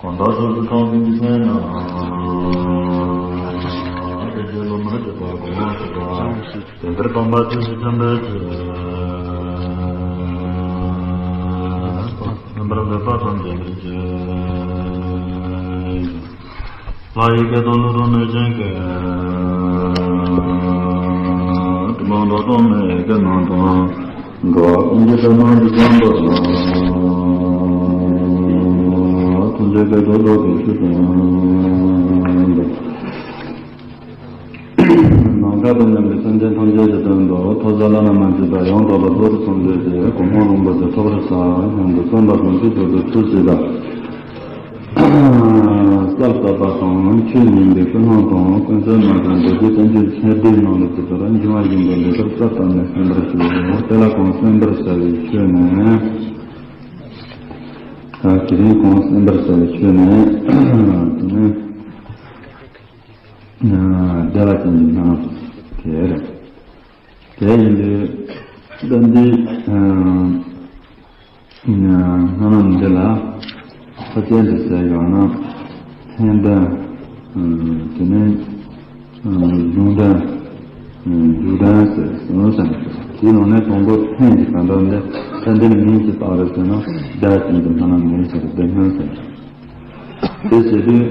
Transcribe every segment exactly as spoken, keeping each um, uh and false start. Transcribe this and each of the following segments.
གང་དག་ཆོས་སུ་ཁམས་ཀྱི་མཚན་ན། དེ་རྗེས་ལོ་མ་སྐྱེས་པ་གོང་མ་ཞུ་བ། དེ་འདིར་སྟོན་པ་ཆོས་ཀྱི་ཆེན་པོའི་ཆོས། རྣམ་པར་འདོད་པ་ཐམས་ཅད་འདིར་སྤྱོད། ལྷ་ཡི་སྐད་དང་ཀླུ་དང་གནོད་སྦྱིན་སྐད། དྲི་མ་འདྲ་དང་མི་ཡི་སྐད་རྣམས་དང་། འགྲོ་བ་ཀུན་གྱི་སྐད་རྣམས་ཀྱིས་བསྐྱངས་པ་དང་། ཐམས་ཅད་སྐད་དུ་བདག་གིས་ཆོས་བསྟན་པ། ནམ་མཁའ་དང་མཉམ་པའི་སེམས་ཅན་ཐམས་ཅད་ཀྱི་དོན་དུ་ཐོབ་བྱ་བླ་ན་མ་མཆིས་པ་ཡང་དག་པར་རྫོགས་སུ་སོང་མཛད་ཅིང་གོ་འཕང་རིན་པོ་ཆེ་ཐོབ་པར་བྱ་སྙམ་དུ་བརྩོན་པ་དང་ཆོས་སྤྱོད་དུ་ཐུགས་བསྐྱེད་ལ། གསལ་བཏབ་པ་དང་ཆོས་ཉན་པའི་ཀུན་སློང་དང་ཀུན་གསལ་མ་དང་མདོ་རྒྱུད་བསྟན་བཅོས་ཆེ་བསྡུས་རྣམས་ལ་ཇི་ལྟར་འབྱུང་བ་བཞིན་དུ་འདི་ལྟར་རྩ་བཏབ་ནས་གསན་པར་ཞུ། དེ་ལ་གོང་གསན་པར་བྱ་བའི་ཆོས་ནི། ད་དེ་རིང་གོང་གསན་པར་བྱ་བའི་ཆོས་ནི། དེ་ནི། བདེ་བ་ཅན་གྱི་སྨོན་ལམ་དེ་རེད། དེ་ཡིན་དུས་ད་འདི་སྨོན་ལམ་འདི་ལ་ཕལ་ཆེར་འདི་ཟེར་ཡོང་ན་མཚན་དོན། དེ་ནས་གཞུང་དོན། མཇུག་དོན་ཟེར་གསུམ་ཟེར་ནས་དེའི་ནང་ནས་དང་པོ་མཚན་གྱི་གང་འདྲ་འདི་ད་འདི་ནི་མིང་ཅི་བཏགས་རེད་ཟེར་ན་བདེ་བ་ཅན་གྱི་སྨོན་ལམ་ཡིན་ཟེར་བདེ་སྨོན་ཟེར། དེ་བྱེད་དུས།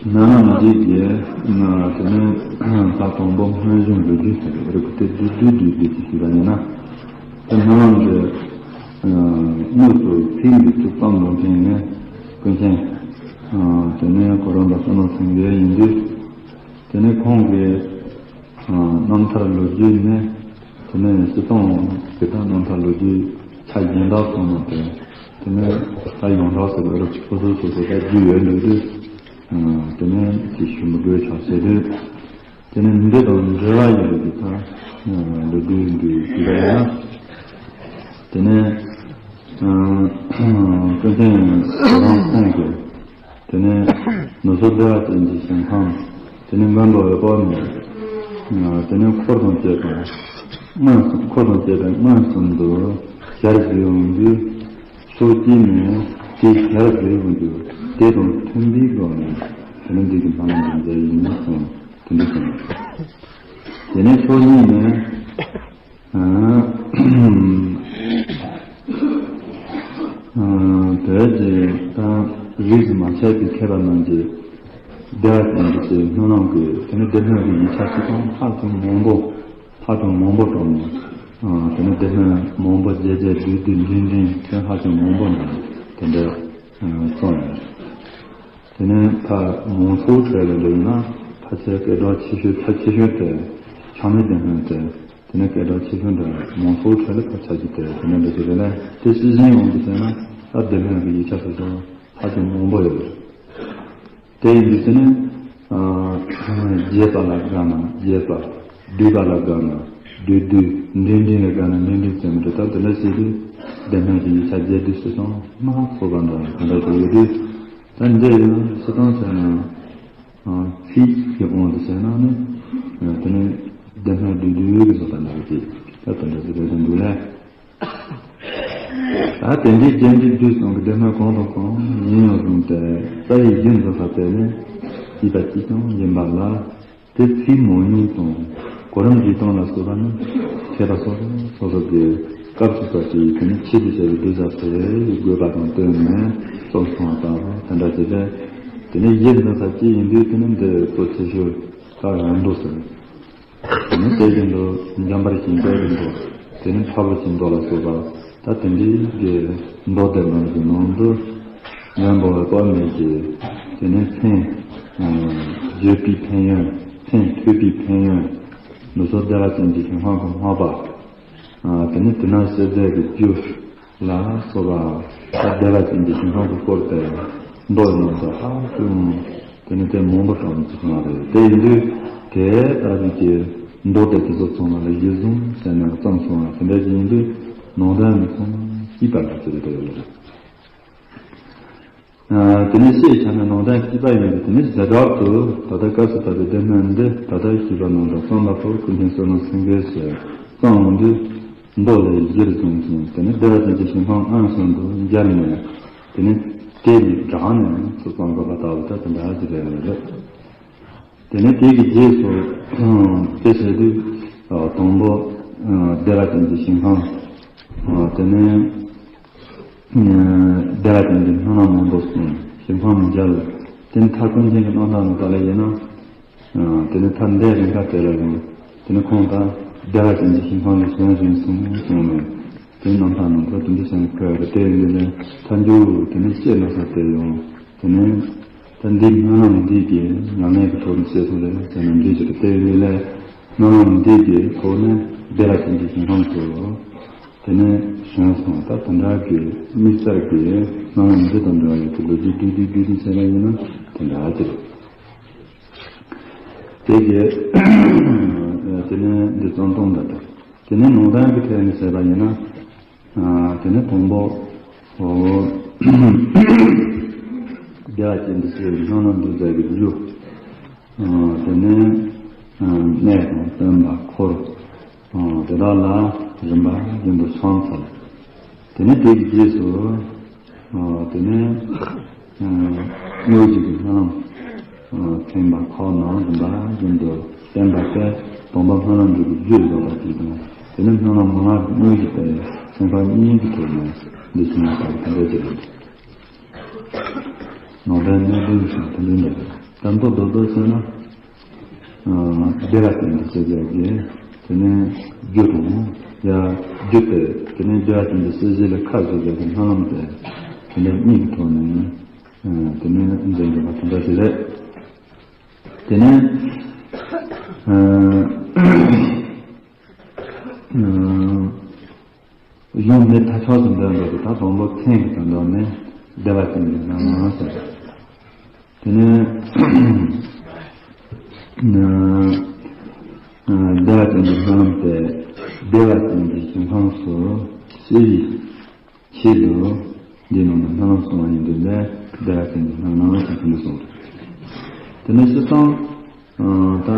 སྨོན་ལམ་འདི་གི་དེ་ནས་ད་དང་པོ་སྔོན་བྱུང་ལོ་རྒྱུས་ཟེར་བའི་རིགས་དེ་བསྡུས་བསྡུས་བསྡུས་བསྡུས་ཀྱིས་ཞུས་པ་ཡིན་ན། དེ་སྨོན་ལམ་གྱི་དངོས་སུ་ཚིག་འདི་ཚིག་ཙམ་ལུང་འདྲེན་ནས་ཀུན་མཁྱེན། དེ་ནས་གོ་རམས་པ་བསོད་ནམས་སེང་གེ་ཡིན་དུས། དེ་ནས་ཁོང་གི་རྣམ་ཐར་ལོ་རྒྱུས་ནས། དེ་ནས་སྤྱིར་བཏང་གི་ད་རྣམ་ཐར་ལོ་རྒྱུས་ཆ་གཞན་དག་སོང་ན་དེ། དེ་ནས་ད་ཡོངས་གྲགས་སུ་ལ་རབས་ཀྱི་སོ་སོ་སོ་སོ་ད་རྒྱུས་ཡོད་འདུག་དུས། དེ་ནས་དེ་ཞུ་མི་དགོས་ཆོག་ཟེར་དུས། དེ་ནས་འདི་དང་འབྲེལ་བ་ཡོད་པའི་ད་ལོ་རྒྱུས་འདི་ཞུ་བ་ཡིན་ན། དེ་ནས་ཀུན་མཁྱེན་རང་ཁོང་གིས། དེ་ནས་ནུ་སོ་བདེ་བ་ཅན་གྱི་ཞིང་ཁམས། དེ་ནས་མགོན་པོ་འོད་དཔག་མེད། དེ་ནས་འཁོར་དང་བཅས་པ། མངོན་སུམ་འཁོར་དང་བཅས་པ་མངོན་སུམ་དུ་ཞལ་བཞུགས་ཡོང་དུས། ཕྱོགས་གཅིག་ནས་དེ་ཞལ་བཞུགས་ཡོང་དུས་དེ་དང་མཐུན་པའི་སྒོ་ནས་དེ་ནས་འདི་གི་སྨོན་ལམ་འདི་མཛད་ཡིན་གསུངས། དེ་འདྲ་གསུངས། དེ་ནས་ཕྱོགས་གཉིས་ནས། བོད་ཀྱི་ད་རིས་སུ་མ་ཆད་པའི་མཁས་པ་རྣམས་ཀྱིས་བདེ་བ་ཅན་གྱི་ཞེས་སྨོན་ལམ་གྱི་དེ་ནི་བདེ་སྨོན་གྱི་ཡིག་ཆ་ཅིག་དང་ཧ་ཅང་མང་པོ། ཧ་ཅང་མང་པོ་དང་། དེ་ནི་བདེ་སྨོན་མང་པོ་རྒྱས་རྒྱས་བསྡུས་བསྡུས་འདྲེན་འདྲེན་མཚན་ཧ་ཅང་མང་པོ་འདྲ་དེ་འདྲ་གསུངས་ཡོད། དེ་ནས་ད་མང་ཚོགས་ཁྲོད་ལ་འགྲོ་ན་ཕལ་ཆེར་སྐད་གྲགས་ཆེ་ཤོས་ཚབས་ཆེ་ཤོས་དེ་ཆགས་མེད་བདེ་སྨོན་དེ། དེ་ནས་སྐད་གྲགས་ཆེ་ཤོས་འདྲ་མང་ཚོགས་ཁྲོད་ལ་ཕར་ཆགས་ཀྱི་དེ་དེ་ནས་འདྲ་ཞིག་རེད་ལ་དེ་སྲིད་གཞུང་ཡོངས་ཀྱི་ཟེར་ན་ད་བདེ་སྨོན་གྱི་ཡིག་ཆ་སོ་སོ་ཧ་ཅང་མང་པོ་ཡོད་རེད། དེ་ཡིན་དུས་དེ་ནས་རྒྱས་པ་ལ་དགའ་ན་རྒྱས་པ། བསྡུས་པ་ལ་དགའ་ན་བསྡུས་བསྡུས། འདྲེན་འདྲེན་ལ་དགའ་ན་འདྲེན་འདྲེན་ཟེར་མི་འདྲ་ད་དེ་འདྲ་བྱས་དུས་བདེ་སྨོན་གྱི་ཡིག་ཆ་རྒྱས་བསྡུས་སུ་སོང་མ་ཚོགས་པ་འདྲ་ག་འདྲ་ཞིག་ཡོད་དུས་ད་འདྲ་ཡིན་ན་སྤྱིར་བཏང་ཟེར་ན། ཚིག་གི་དབང་དུ་བྱས་ན་ནི། དེ་ནི་བདེ་སྨོན་བསྡུས་བསྡུས་ཀྱི་བཟོ་ལྟ་འདྲ་བ་ཅིག་ད་དེ་འདྲ་ཞིག་རེད་དུ་འདུག་ལས། ད་དེ་འདྲའི་རྒྱན་གྱི་བསྡུས་གསུམ་གྱི་བདེ་སྨོན་གང་དང་གང་ཡིན་ཡང་རུང་སྟེ་རྩ་བའི་གཞི་འཛིན་ས་དེ་ནི་སྐྱེས་པ་གཅིག་ཀྱང་ཡིན་པ་ལ། དེ་ཚིག་མང་ཉུང་དང་གོ་རིམ་འབྲི་སྟངས་ལ་སོགས་པ་ནི་མཁས་པ་སོ་སོ་སོ་སོ་གི་སྐབས་སུ་བབས་པའི་དེ་ནི་ཆེད་དུ་བྱ་བའི་བསྡུས་ས་དེ་དགོས་པ་དང་བསྟུན་ནས་རྩོམ་སོང་བ་ལྟ་བུ་དེ་འདྲ་བྱས་ཏེ། དེ་ནས་གཞི་འཛིན་ས་གཅིག་ཡིན་དུས་དེ་ནི་འདི་གཙོ་ཆེ་ཤོས་ད་རང་མདོ་ཟེར། དེ་ནི་དེ་བཞིན་དུ་འཇམ་དཔལ་གྱི་མདོ་རིན་པོ། དེ་ནི་ཕ་རོལ་གྱི་མདོ་ལ་སོགས་པ་ད་དེ་འདྲའི་གི་མདོ་སྡེ་རྣམས་ཀྱི་ནང་དུ་མགོན་པོ་འོད་དཔག་མེད་ཀྱི་དེ་ནི་མཚན་བརྗོད་པའི་ཕན་ཡོན། མཚན་ཐོས་པའི་ཕན་ཡོན། ནུ་སོ་བདེ་བ་ཅན་གྱི་ཞིང་ཁམས་སུ་བསྔགས་པ། དེ་ནི་དེ་ན་བཤད་མཛད་ཀྱི་རྒྱུ་ལ་སོགས་པ་ད་བདེ་བ་ཅན་གྱི་ཞིང་ཁམས་སུ་བསྐོར་ཏེ་མདོ་ཡི་ནང་དུ་ཧ་ཅང་དེ་ནི་དེ་མང་པོ་བགྲངས་ཀྱི་སོང་བ་རེད། དེ་ཡིན་དུས་དེ་ལྟ་བུའི་གི་མདོ་སྡེ་དེ་ཚོ་ཚང་མ་ལ་གཞི་བཟུང་བྱས་ནས་བརྩམས་སོང་བ་དེ་འདྲ་ཞིག་ཡིན་དུས་ནང་དོན་ནི་ཚང་མ་སྐྱིད་པ་འདྲ་ཅིག་རེད་ཡོད་རེད། དེ་ནས་ཤེས་བྱ་ནི་ནང་དོན་གཅིག་པ་ཡིན་པས། དེ་ནས་བྱེ་བྲག་ཏུ་ད་ལྟ་སྐབས་སུ་བབ་པའི་སྡེ་སྣོད་འདི་ད་ལྟ་ཞུས་པ་ནང་དུ་གསུངས་པ་པོ་ཀུན་མཁྱེན་བསོད་ནམས་སེང་གེ་ཞེས་གསུངས་འོང་དུས། མདོ་ལས་གཞིར་བཟུང་ཞིང་དེ་ནས་བདེ་བ་ཅན་གྱི་ཞིང་ཁམས་ཨང་གསུམ་དུ་སྦྱར་ནས། དེ་ནས་དེ་ཡི་སྦྲགས་ནས་སུ་གསུངས་དགོས་པ་ལྟ་བུ་ད་དེ་འདྲ་ཞིག་རེད། དེ་ནས་དེ་གི་རྗེས་སུ་དེ་བྱེད་དུས་དང་པོ་བདེ་བ་ཅན་གྱི་ཞིང་ཁམས། དེ་ནས་བདེ་བ་ཅན་གྱི་སྨོན་ལམ་མང་པོ་གསུངས། ཞིང་ཁམས་མཇལ། དེ་ནས་མཐར་ཀུན་མཁྱེན་གྱི་རྣམ་ཐར་ནང་ལྟར་ལ་ཡིན་ན། དེ་ནས་མཐར་འདས་རིམ་ཁག་དེ་ལ་ཡང་། དེ་ནས་ཁོང་དང་བདེ་བ་ཅན་གྱི་ཞིང་ཁམས་ལ་བྱོན་བྱོན་གསུངས་གསུངས་ནས། དེ་རྣམ་ཐར་ནང་དུ་དེ་འདྲ་བྱས་ནས་ཁོས་དེ་ཡིན་དུས་ནས་མཐའ་མཇུག་དེ་ནས་སྐྱེས་ན་ས་དེ་ཡང་། དེ་ནས་ད་འདི་སྨོན་ལམ་འདི་གི་ཉམས་ལེན་གྱི་ཐོག་ནས་བྱེད་ཐུབ་ལེ་ཟེར་ནས་འདི་ཞིག་གི་དེ་ཡིན་དུས་ལས། སྨོན་ལམ་འདི་གི་ཐོག་ནས་བདེ་བ་ཅན་གྱི་ཞིང་ཁམས་སུ། དེ་ནས་བྱོན་སོང་། ད་དེ་འདྲ་གི་དམིགས་བསལ་གྱི་སྨོན་ལམ་འདི་དང་འབྲེལ་བ་ཡོད་པའི་ལོ་རྒྱུས་བསྡུས་བསྡུས་བསྡུས་བསྡུས་བྱས་པ་ཡིན་ན་དེ་འདྲ་དེ་རེད། དེ་གི་དེ་ནས་འདི་ཙམ་སྟོན་པ་དང་། དེ་ནས་ནང་དོན་གྱི་ཐད་ནས་བཤད་པ་ཡིན་ན། དེ་ནས་དང་པོ། བདེ་བ་ཅན་དུ་སྐྱེ་བའི་སྨོན་ལམ་འདི་མཛད་པའི་རྒྱུ། དེ་ནས་གནས་དང་སྟོན་པ་འཁོར། དེ་དག་ལ་རིམ་པ་བཞིན་དུ་ཕྱག་འཚལ། དེ་ནས་དེ་གི་རྗེས་སུ། དེ་ནས་དངོས་གཞི་གི་སྨོན་ལམ་ཚན་པ་ཁག་རྣམས་རིམ་པ་བཞིན་དུ་བསྟན་པ་སྟེ། དང་པོ་སྨོན་ལམ་འདི་གི་རྒྱུ་བཞག་པ་ཞིག་དང་། དེ་ནས་སྨོན་ལམ་མང་བ་གི་དངོས་གཞི་སྟེ་ཚན་ཁག་གཉིས་ཀྱི་ཐོག་ནས་འདི་བྱུང་བ་ལྟ་བུ་དེ་འདྲ་ཅིག་རེད། ནང་དོན་གནད་དོན་ཞིག་དེ་འདྲ་འདུག་དམ་དུ་རྡོག་རྡོག་བྱས་ན། བདེ་བ་ཅན་གྱི་སྐྱེ་བའི་དེ་ནས་རྒྱུ་དང་། ཡ། རྒྱུ་སྟེ་དེ་ནས་བདེ་བ་ཅན་གྱི་སྐྱེ་བའི་ལ་ཁ་བཟོ་བའི་སྨོན་ལམ་སྟེ། དེ་ནས་གཉིས་ཀྱི་ཐོག་ནས་དེ་ནས་འཛིན་དགོས་པ་དེ་འདྲ་ཞིག་རེད། དེ་ནས། གཞུང་མེ་ཐ་ཆོག་ཏུ་འདོན་པའི་ད་དང་པོ་མཚན་གྱི་དོན་དག་ནི་བདེ་བ་ཅན་གྱི་སྨོན་ལམ་ཟེར། དེ་ནས་བདེ་བ་ཅན་གྱི་སྨོན་ལམ་སྟེ། བདེ་བ་ཅན་གྱི་ཞིང་ཁམས་སུ་སྐྱེ་བའི་ཆེད་དུ་འདི་ནང་དུ་སྨོན་ལམ་གསུངས་པ་ཡིན་དུས་ལས་བདེ་བ་ཅན་གྱི་སྨོན་ལམ་ཞེས་དེ་འདྲ་གསུངས། དེ་ནས་སྤྱིར་བཏང་། ད།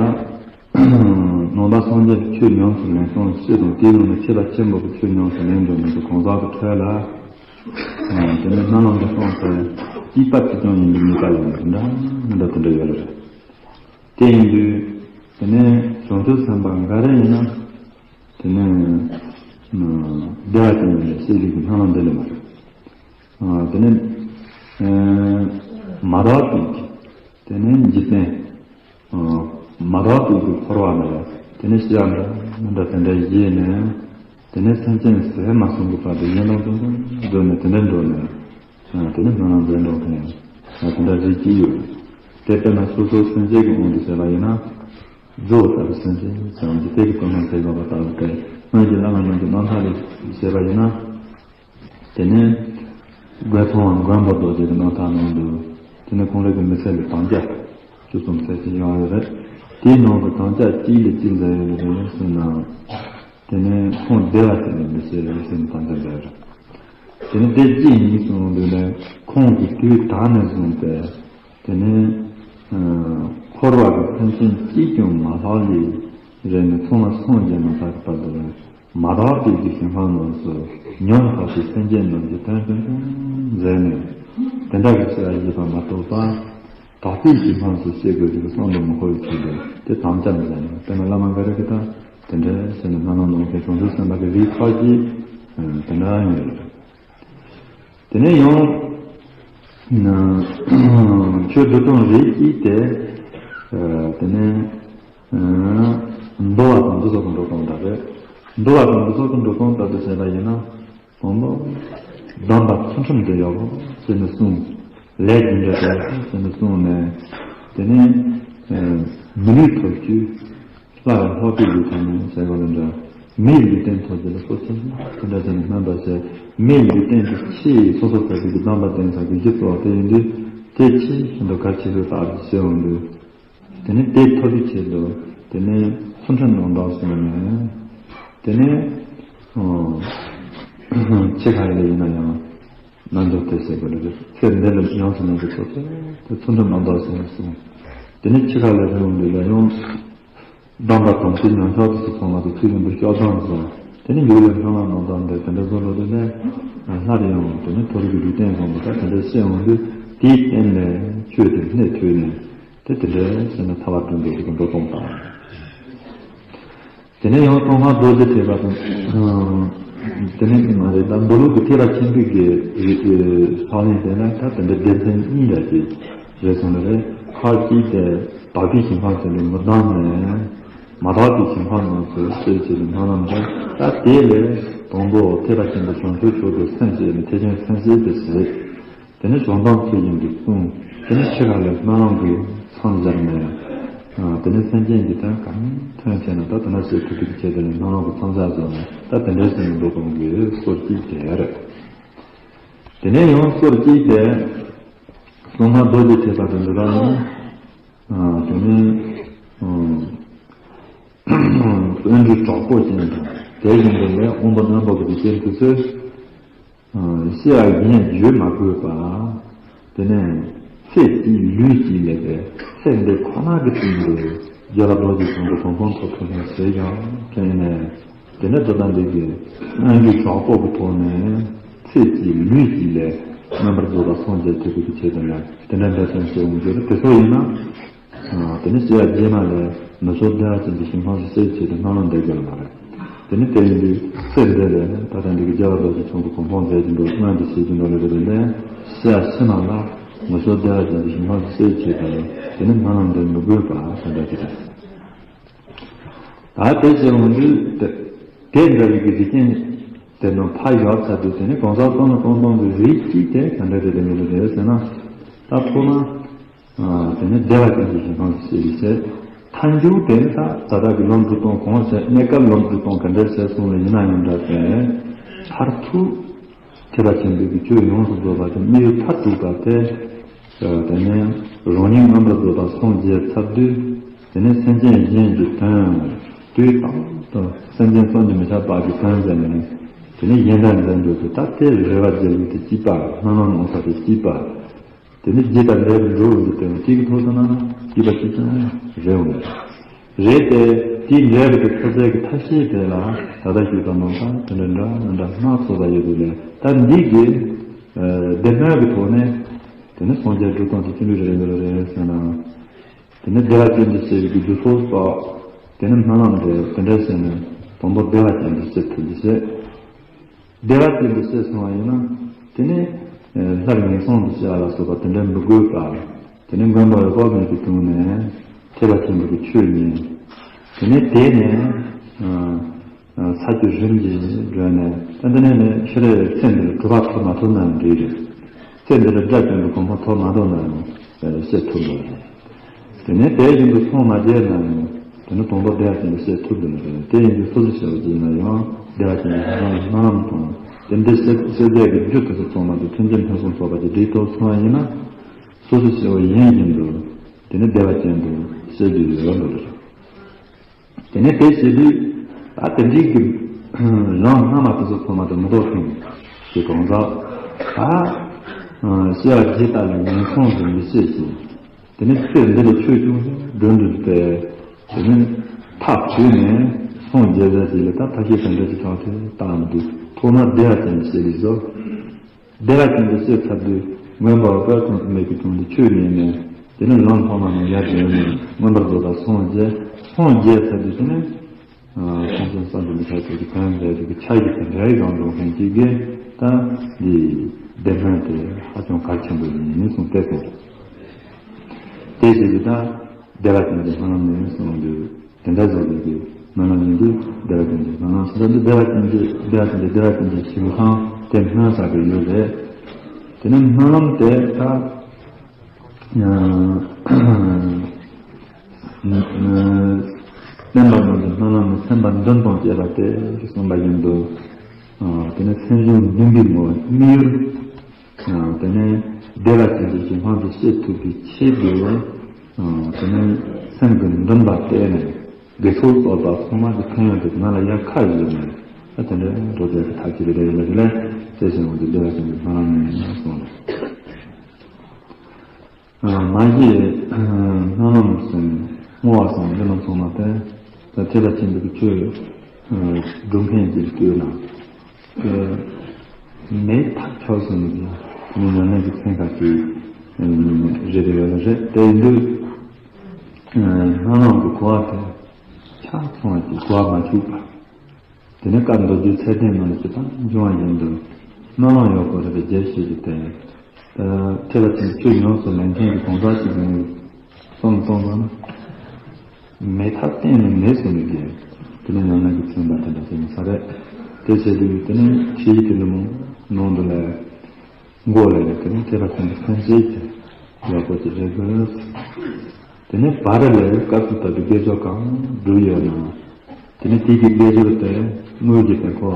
ནང་པ་སངས་རྒྱས་ཀྱི་ཆོས་ཉམས་སུ་ལེན་སྟངས་སྤྱི་དང་དེའི་ནང་ནས་ཐེག་པ་ཆེན་པོ་གི་ཆོས་ཉམས་སུ་ལེན་འགྲོ་མི་ཚོ་གང་ཟག་གི་ཁྲོད་ལ། དེ་ནས་སྨོན་ལམ་འདི་གསུངས་ཏེ། གཅིག་པ་གཅིག་རྐྱང་ཡིན་པའི་ངེས་པ་ཡོད་ནི་འདྲ་མི་འདྲ་དེ་འདྲ་ཡོད་རེད། དེ་ཡིན་དུས། དེ་ནས་བྱང་ཆུབ་སེམས་དཔའ་འགའ་རེ་ཡིན་ན། དེ་ནས། བདེ་བ་ཅན་ཡིན་པའི་སྐྱེ་བའི་གི་སྨོན་ལམ་འདི་ལས་མ་རེད། དེ་ནས། མ་དག་པའི་གི། དེ་ནས་འཇིག་རྟེན། མ་དག་པའི་གི་འཁོར་བ་ལ། དེ་ནས་ཤི་ཡ་འདྲ་འདྲ་དེ་འདྲ་བཞེས་ནས། དེ་ནས་སེམས་ཅན་ཟད་མ་སོང་གི་བར་དུ་ཡན་ལག་བཟུང་བཟུང་འགྲོ་ནས་དེ་འདྲ་འགྲོ་ནས། དེ་ནས་སྨོན་ལམ་འདོན་འགྲོ་མཁན་དེ་འདྲ་རེད་ཀྱི་ཡོད། དེ་ལྟར་ན་སོ་སོ་སེམས་ཅན་གྱི་དབང་དུ་བྱས་པ་ཡིན་ན། རྫོགས་ལྟ་བུ་སེམས་ཅན་བྱང་གི་དེ་གི་དོན་ལ་འཛིན་པ་ལྟ་བུ་སྟེ། སྔོན་གྱི་བླ་མ་རྣམས་ཀྱི་རྣམ་ཐར་ལས་བཤད་པ་ཡིན་ན། དེ་ནས་མགོན་ཚང་བ་མགོན་པོ་རྡོ་རྗེ་གི་རྣམ་ཐར་ནང་དུ། དེ་ནས་ཁོང་རང་གི་མི་ཚེ་ལ་དམ་བཅའ་བཅུ་གསུམ་ཚེ་གཅིག་ཡོང་ཡོད་རེད། དེའི་ནང་གི་དམ་བཅའ་གཅིག་ལས་གཅིག་མཛད་ཡོད་རེད་ཟེར་ན། དེ་ནས་ཁོང་བདེ་བ་ཅན་ལས་མི་སྐྱེ་ཟེར་ནས་དམ་བཅའ་མཛད་ཡོད་རེད། དེ་ནས་དེ་གཅིག་ཡིན་གསུངས་དུས་ནས་ཁོང་གིས་དུས་ད་ནས་བཟུང་སྟེ། དེ་ནས། འཁོར་བ་གི་སེམས་ཅན་གཅིག་ཀྱང་མ་ལྷག་ལས་རེ་ནས་ཚང་མ་སངས་རྒྱས་མ་ཐག་གི་བར་དུ་མ་དག་པའི་གི་ཞིང་ཁམས་རྣམས་སུ་ཉམ་ཐག་པའི་སེམས་ཅན་རྣམས་ཀྱི་དོན་ཀུན་ཀྱང་མཛད་ནས། དེ་འདྲ་གི་ཤེས་རབ་བཞེས་པ་མ་གཏོགས་པ། དག་པའི་ཞིང་ཁམས་སུ་སྐྱེ་དགོས་ཀྱི་བསམ་དུ་མི་འཁོར་བའི་ཆེད་དུ་དེ་དམ་བཅའ་མཛད་ནས། དཔེར་ན་བླ་མ་འགའ་རེ་གིས་ད་དེ་འདྲ་ཟེར་ནས་སྨོན་ལམ་གནང་མཁན་བྱང་ཆུབ་སེམས་དཔའ་གི་རིགས་ཁག་ཅིག་དེ་འདྲ་ཡོད་རེད། དེ་ནས་ཡང་། ཆོས་བསྡུ་སྟངས་རེ་གཅིག་དེ། དེ་ནས། འདུལ་བ་དང་འདི་ཚོ་གི་འགྲོ་སྟངས་འདྲ་རེད། འདུལ་བ་དང་འདི་ཚོ་གི་འགྲོ་སྟངས་ལྟར་དུ་བྱས་པ་ཡིན་ན། དང་པོ། གདམས་པ་ཚུལ་ཁྲིམས་འདི་ཡག་པོ་བྱས་ནས་སྲུང་། ལས་རྒྱུ་འབྲས་ལྟར་བྱས་ནས་སྲུང་ནས། དེ་ནས། མི་ལུས་ཐོབ་རྒྱུ། སླར་ཡང་ལྷག་པའི་ལུས་ཐོབ་ནས་ཟེར་བ་ལ་འདྲ། མི་ཡི་ལུས་རྟེན་ཐོབ་རྒྱུ་ལ་སོ་སོ་དེ་འདྲ་བྱས་ནས་སྨོན་པ་བྱས། མི་ཡི་ལུས་རྟེན་དུ་ཆེས་སོ་སོ་ཐོབ་རྒྱུ་གི་གདམས་པ་བསྟེན་ས་གི་གཞི་གཙོ་བོ་དེ་ཡིན་དུས། དེ་ཆེས་ཤིན་ཏུ་གལ་ཆེ་ཤོས་ལྟ་བུ་ཞིག་འོང་དུས། དེ་ནས་དེ་ཐོབ་པའི་ཆེད་དུ་དེ་ནས་ཚུལ་ཁྲིམས་ནང་འདྲ་སོང་ནས། དེ་ནས་ཕྱི་ཁ་ལ་ཡིན་ན་ཡང་། རྣམ་འཇོག་དེ་ཟེར་དགོས་རེད། ཚེ་འདི་ལ་ཡོངས་སུ་རྣམ་འཇོག་ཐོབ་ཚེ་དེ་ཚུལ་ཁྲིམས་རྣམ་དག་སྲུང་བ་སྲུང་། དེ་ནས་འཆི་ཁ་ལས་རིང་བ་འདི་ལ་ཡང་སྡོམ་པ་དམ་ཚིག་ཉམས་ཆག་ཏུ་སོང་བ་དང་ཚུལ་བཞིན་དུ་སྐྱོབ་དམ་སྲུང་། དེ་ནས་འཇུག་ལས་སྨོན་ལམ་རྣམ་དག་འདི་དེ་འདྲ་བཟོ་འགྲོ་དུས་ནས་སླར་ཡང་དེ་ནས་མཐོ་རིས་ཀྱི་ལུས་རྟེན་བཟང་པོ་དག་དེ་འདྲ་བསད་འོང་དུས་དེའི་རྟེན་ལས་ཆོས་དེ་སྣེ་ཐོས་ནས་དེ་དེ་འདྲ་བསད་ནས་ཐར་པ་དོན་དུ་འགྲོ་སྟངས་དང་། དེ་ནས་ཡང་སྟོང་པ་རྡོ་རྗེ་ཐེག་པ་དང་། དེ་ནས་མ་རེད་ད་མདོ་ལུགས་ཀྱི་ཐེག་པ་ཆེན་པོའི་གི་རིགས་ཀྱི་ཕྱག་ལེན་དེ་ནས་ད་དེ་འདྲ་སྡེ་ཚན་གཉིས་འདྲ་ཅིག་རེད་སོང་ནི་རེད། ཁ་ཅིག་དེ་དག་པའི་ཞིང་ཁམས་དེ་ལས་མི་ལྡང་ནས་མ་དག་པའི་ཞིང་ཁམས་རྣམས་སུ་སྤྱོད་ཅེས་པའི་སྨོན་ལམ་དེ་ད་དེ་ལས་དང་པོ་ཐེག་པ་ཆེན་པོ་བྱང་ཆུབ་མཆོག་ཏུ་སེམས་བསྐྱེད་ནས་ཐེག་ཆེན་སེམས་བསྐྱེད་དེ་ཟེར། དེ་ནས་བྱང་སྡོམ་ཚུལ་བཞིན་དུ་བསྲུང་། དེ་ནས་འཆི་ཁ་ལས་སྨོན་ལམ་གྱི་མཚམས་སྦྱར་ནས། དེ་ནས་སེམས་ཅན་གྱི་དོན་གང་ཐོན་བྱས་ན་ད་དེ་ན་བྱེད་ཐུབ་པའི་ཆེད་དུ་ནི་སྨོན་ལམ་གྱི་མཚམས་སྦྱར་བཟོ་ནས་ད་དེ་འདྲའི་སེམས་འགྲོ་གཏོང་གི་སྐོར་གཅིག་དེ་རེད། དེ་ནས་ཡང་སྐོར་གཅིག་དེ་སྟོང་པ་རྡོ་རྗེ་ཐེག་པ་དེ་འདི་དག་ནི་དེ་ནས་དབེན་པའི་གྲོགས་པོ་ཅན་དང་དེ་བཞིན་དུ་ལས་དབང་པོ་རྣོན་པོ་གི་སྤྱོད་འཇུག་ཚུལ། ཤེས་པ་གཞན་བརྗོད་མ་དགོས་པ། དེ་ནས་ཚེ་གཅིག་ལུས་གཅིག་ལས་པའི་ཚེ་འདི་ཁོ་ན་གི་སྟེང་དུ་རྒྱལ་བ་རྡོ་རྗེ་འཆང་གི་གོ་འཕང་ཐོབ་ཐུབ་ན་ཟེར་ཡང་ཁྱེད་ནས་དེ་ནས་ད་ལྟ་འདི་གི་སྔོན་གྱི་གྲོགས་པོ་གི་ཐོག་ནས་ཚེ་གཅིག་ལུས་གཅིག་ལས་མངོན་པར་རྫོགས་པ་སངས་རྒྱས་ཐུབ་པའི་ཆེད་དུ་ནས་དེ་འདྲ་འབད་བརྩོན་བྱེད་འོང་རྒྱུ་རེད། དེ་ཚོ་ཡིན་ན། དེ་ནས་སྐྱེ་བ་རྗེས་མ་ལས་ནུབ་ཕྱོགས་བདེ་བ་ཅན་གྱི་ཞིང་ཁམས་སུ་སྐྱེ་ཆེད་དུ་སྨོན་ལམ་འདེབས་དགོས་མ་རེད། དེ་ནས་དེ་ཡིན་དུས་ཚེ་འདི་ལས་ད་ལྟ་འདི་གི་རྒྱལ་བ་རྡོ་རྗེ་འཆང་གི་གོ་འཕང་མཛད་ཀྱི་འདུག་སྔོན་དུ་བྱེད་ཀྱི་འདུག་ལས་དེ་ནས་སྐྱེ་བ་ཕྱི་མ་ལ་ནུབ་ཕྱོགས་བདེ་བ་ཅན་གྱི་ཞིང་ཁམས་སུ་སྐྱེ་ཆེད་དུ་དེ་ནས་སྨོན་ལམ་འདེབས་མི་དགོས་པ་དེ་འདྲ་ཞིག་རེད། ད་དེ་བྱེད་འོང་དུས་དེ་འདྲ་ཞིག་གི་རིགས་རྐྱེན་དེ་ནང་ཕར་བཞག་ཚར་དུས་དེ་ནས་གང་ཟག་གང་ལ་གང་འདྲ་གི་རིགས་ཀྱིས་དེ་ག་འདྲ་རེད་དེ་མི་རེད་ཟེར་ན། ད་ཐོག་མ། དེ་ནས་བདེ་བ་ཅན་གྱི་ཞིང་ཁམས་སུ་སྐྱེ་བའི་ཚེ། མཐའ་མཇུག་དེ་ནི་ད་ད་ལྟ་གི་ལམ་འགྲོ་སྟངས་གང་བྱས་གནས་སྐབས་ལམ་འགྲོ་སྟངས་ག་འདྲ་བྱས་སོང་ལ་ཡིན་ན་ཡང་འདྲ་སྟེ། མཐར་ཐུག་ཐེག་པ་ཆེན་པོའི་གི་ཆོས་ཡོངས་སུ་རྫོགས་པ་དེ་དམིགས་ཡུལ་མཐར་ཐུག་པ་དེ། དེ་ནས་རང་ཉིད་མངོན་པར་རྫོགས་པ་སངས་རྒྱས་ཚར་དུས། དེ་ནས་སེམས་ཅན་གཞན་གྱི་དོན། དུས་དང་དུ་སེམས་ཅན་བསམ་གྱིས་མི་ཁྱབ་པ་གི་དོན་མཛད་ནས། དེ་ནས་གཞན་དོན་མཛད་འདོད་དུ་ད་ལྟའི་རེ་བ་རྒྱལ་ལུགས་དེ་སྐྱིད་པ་སྨོན་ལམ་འོང་ས་དེ་སྐྱིད་པ། དེ་ནི་རྒྱུ་དང་འབྲས་བུ་འགྲོ་བའི་དོན་གཅིག་གི་ཐོག་ཏུ་ན་སྐྱིད་པ་གཅིག་ཀྱང་རེ་འོང་། རེད་དེ། དེའི་འབྲས་བུ་དེ་ཐོབ་ཚད་ཀྱི་ཐབས་ཤེས་དེ་ལ་ད་ལྟ་ཞུས་པ་ནང་བཞིན་དེ་འདྲ་འདྲ་མི་འདྲ་སྣ་ཚོགས་པ་ཡོད་དེ་ལས་ད་འདི་གི་སྡེ་སྣོད་ཀྱི་ཐོག་ནས་དེ་ནི་སངས་རྒྱས་སྒྲུབ་སྟངས་དེ་ཅི་འདྲ་རེད་འདུག་རེད་ཟེར་ན། དེ་ནི་བདེ་བ་ཅན་དུ་བྱེད་པའི་རྒྱུ་ཚོགས་སོགས། དེ་ནི་སྨོན་ལམ་དེ་དེ་འདྲ་བྱས་ནས་དང་པོ་བདེ་བ་ཅན་དུ་བྱེད་ཐུབ་རྒྱུ་བྱེད། བདེ་བ་ཅན་དུ་བྱས་སོང་བ་ཡིན་ན། དེ་ནས་སླར་ངན་སོང་དུ་སྐྱེ་བ་ལ་སོགས་པ་དེ་འདྲ་མི་དགོས་པར། དེ་ནས་མངོན་པར་དབབ་མེད་ཀྱི་དྲུང་ནས་ཐེག་པ་ཆེན་པོ་གི་ཆོས་ཉན། དེ་ནས་དེ་ནས་ས་བཅུ་རིམ་གྱིས་བགྲོད་ནས་ད་འདི་ནས་ནི་ཕྱི་རོལ་ཚེ་འདིར་གྲུབ་པ་ཐོབ་མ་ཐུབ་ན་འགྲིག་རེད། ཚེ་འདིར་དགྲ་བཅོམ་པའི་གོ་འཕང་ཐོབ་མ་ཐུབ་ན་ཡང་སྐྱེ་ཐུབ་འགྲོ་རེད། དེ་ནས་དེ་བཞིན་དུ་སངས་མ་རྒྱས་ན་ཡང་དེ་ནི་དང་པོ་བདེ་བ་ཅན་དུ་སྐྱེ་ཐུབ་འགྲོ་ནི་རེད། དེ་ཡིན་དུས་སོ་སོ་ཞེས་པ་ཅིག་ཡིན་ན་ཡང་བདེ་བ་ཅན་གྱི་སྨོན་ལམ་དང་དེ་འདྲའི་སྐྱེ་སྐྱེ་ཚད་ཀྱི་རྒྱུ་དེ་ཚོ་ཚང་མ་དེ་མཐུན་རྐྱེན་ཕུན་སུམ་ཚོགས་པ་ཅིག་སྒྲིག་ཐུབ་སོང་བ་ཡིན་ན། སོ་སོ་སྐྱེ་བོ་ཡིན་བཞིན་དུ་དེ་ནི་བདེ་བ་ཅན་དུ་སྐྱེ་རྒྱུ་ཡོད་འགྲོ་རེད། དེ་ནས་དེ་བྱེད་དུས་ད་དེ་འདྲའི་གི་རང་སྔ་མ་དེ་ཚོ་ཚང་མ་དེ་མི་ལྡོག་མཁན་གྱི་གང་ཟག་ད་སྐྱེ་བ་རྗེས་དག་ལ་ངན་སོང་དུ་མི་སྐྱེ་ཞིང་། དེ་ནས་ཚེ་འདི་ལ་ཆོས་ཅུང་ཟད་སྒྲུབ་འདུག་སྟེ། དེ་ནས་ཐག་ཆོད་ནས་སངས་རྒྱས་པའི་རྗེས་ལ་ད་ཐབས་ཤེས་གང་འདྲ་ཅིག་བྱུང་སྟེ་བཏང་འདུག་ཐོག་མར་བདེ་བ་ཅན་ཞེས་པའི་བཟོ། བདེ་བ་ཅན་དུ་སྐྱེས་ཚར་དུས་མངོན་པར་དཔལ་ཐམས་ཅད་མེད་ཀྱི་དོན་དུ་ཆོས་ཉན་ནས་དེ་ནས་ལམ་ལྷག་མ་རྣམས་ཡར་འདོན་ནས་མངོན་པར་རྫོགས་པར་སངས་རྒྱས། སངས་རྒྱས་ཚར་དུས་དེ་ནས་སེམས་ཅན་བསམ་གྱིས་མི་ཁྱབ་པའི་གི་དོན་མཛད་ཀྱི་ཆ་ཡི་དེ་འདྲའི་རང་གྲོང་ཁྱེར་གཅིག་གིས་ད་འདི་སྡེ་སྣོད་དེ་ཧ་ཅང་གལ་ཆེན་པོ་ཡིན་གསུངས་ཏེ་གསུངས། དེ་བཞིན་དུ་ད་བདེ་བ་ཅན་གྱི་སྨོན་ལམ་ནི་གསུངས་འདུག་དེ་འདྲ་བཟོ་དགོས་ཀྱི་སྨོན་ལམ་ཡིན་དུས་བདེ་བ་ཅན་གྱི་སྨོན་ལམ་ཟེར་ན་འདི་བདེ་བ་ཅན་གྱི་བདེ་བ་ཅན་གྱི་བདེ་བ་ཅན་གྱི་ཞིང་ཁམས་དེ་སྨོན་ས་གི་ཡུལ་རེད། དེ་ནས་སྨོན་ལམ་དེ་ད་བསྟན་པ་རྣམས་ཀྱི་སྨོན་ལམ་ནི་སེམས་པ་འདུན་དང་བཅས་པ་སྟེ་གསུངས་པ་བཞིན་དུ། དེ་ནས་སེམས་བྱུང་འདུན་པའི་ངོ་བོ་དམིགས་ཡུལ། དེ་ནས་བདེ་བ་ཅན་གྱི་ཞིང་ཁམས་སུ་སྐྱེ་ཐུབ་པའི་ཆེད་དུ། དེ་ནས་སེམས་ཀྱི་འདུན་པ་གཏད་ནས་དགེ་ཚོགས་གསོག་པ་ཚང་མ་གི་ཕན་ཡོན་དེ་ང་ལ་ཡང་ཁ་བཞག་ནས་ཨ་དེ་འདྲ་འགྲོ་བྱེད་ཀྱི་ཐབས་ཀྱི་རེ་རེ་ལ་དེ་ལས་ དེ་བཞིན་འོང་དུ་བདེ་བ་ཅན་གྱི་སྨོན་ལམ་ཡིན་གསུངས་ལ། མ་གཞི་སྨོན་ལམ་ཟེར་བསྔོ་བ་ཟེར་འདི་རྣམས་སོང་ན་ད་ཐེག་པ་ཆེན་པོའི་ཆོས་སྒྲུབ་མཁན་གྱི་ལྟོས་ན། མེ་ཐག་ཆོད་སོང་ནས་མི་ཉམས་ལེན་གྱི་ཚན་ཁག་ཅིག་རེ་རེ་ཡོད་རེད། དེ་ཡིན་དུས་སྨོན་ལམ་གྱི་གོ་བ་དེ་ཆ་ཚང་བ་ཅིག་གོ་བ་མ་བཅུག་པ། དེ་ནས་བཀའ་མདོ་རྒྱུད་ཚད་ལྡན་ནང་ལ་ཇི་ལྟར་འབྱུང་བ་བཞིན་དུ་སྨོན་ལམ་ཡོད་དགོས་རེད་པའི་རྒྱས་བཤད་ཀྱི་སྟེང་། ཐེག་པ་ཆེན་ཆོས་ཉམས་སུ་ལེན་མཁན་གྱི་གང་ཟག་ཅིག་ཡིན་བསམ་བཏང་ན། མེ་ཐག་གཏན་ནས་མེད་སོང་ནས་ཀྱི་དེ་ནས་ཉམས་ལེན་གྱི་ཚན་པ་དེ་འདྲ་ཞིག་ཡིན་ས་རེད། དེ་བྱས་དུས་དེ་ནས་ཁྲིད་ཡིག་དེ་འདྲ་མོ་ནང་དུ་ལས། མགོ་ལས་ནས་དེ་ནས་ཐེག་པ་ཆེན་པོའི་སེམས་བསྐྱེད་ཀྱི་ཡག་པོ་ཅིག་རེད་དགོས། དེ་ནས་བར་ལས་སྐབས་སུ་བབས་པའི་དགེ་སྦྱོར་གང་བསྒྲུབས་ཡོད་ན། དེ་ནས་དེ་གི་དགེ་སྦྱོར་དེ་དངོས་ཀྱི་དེ་ཁོ་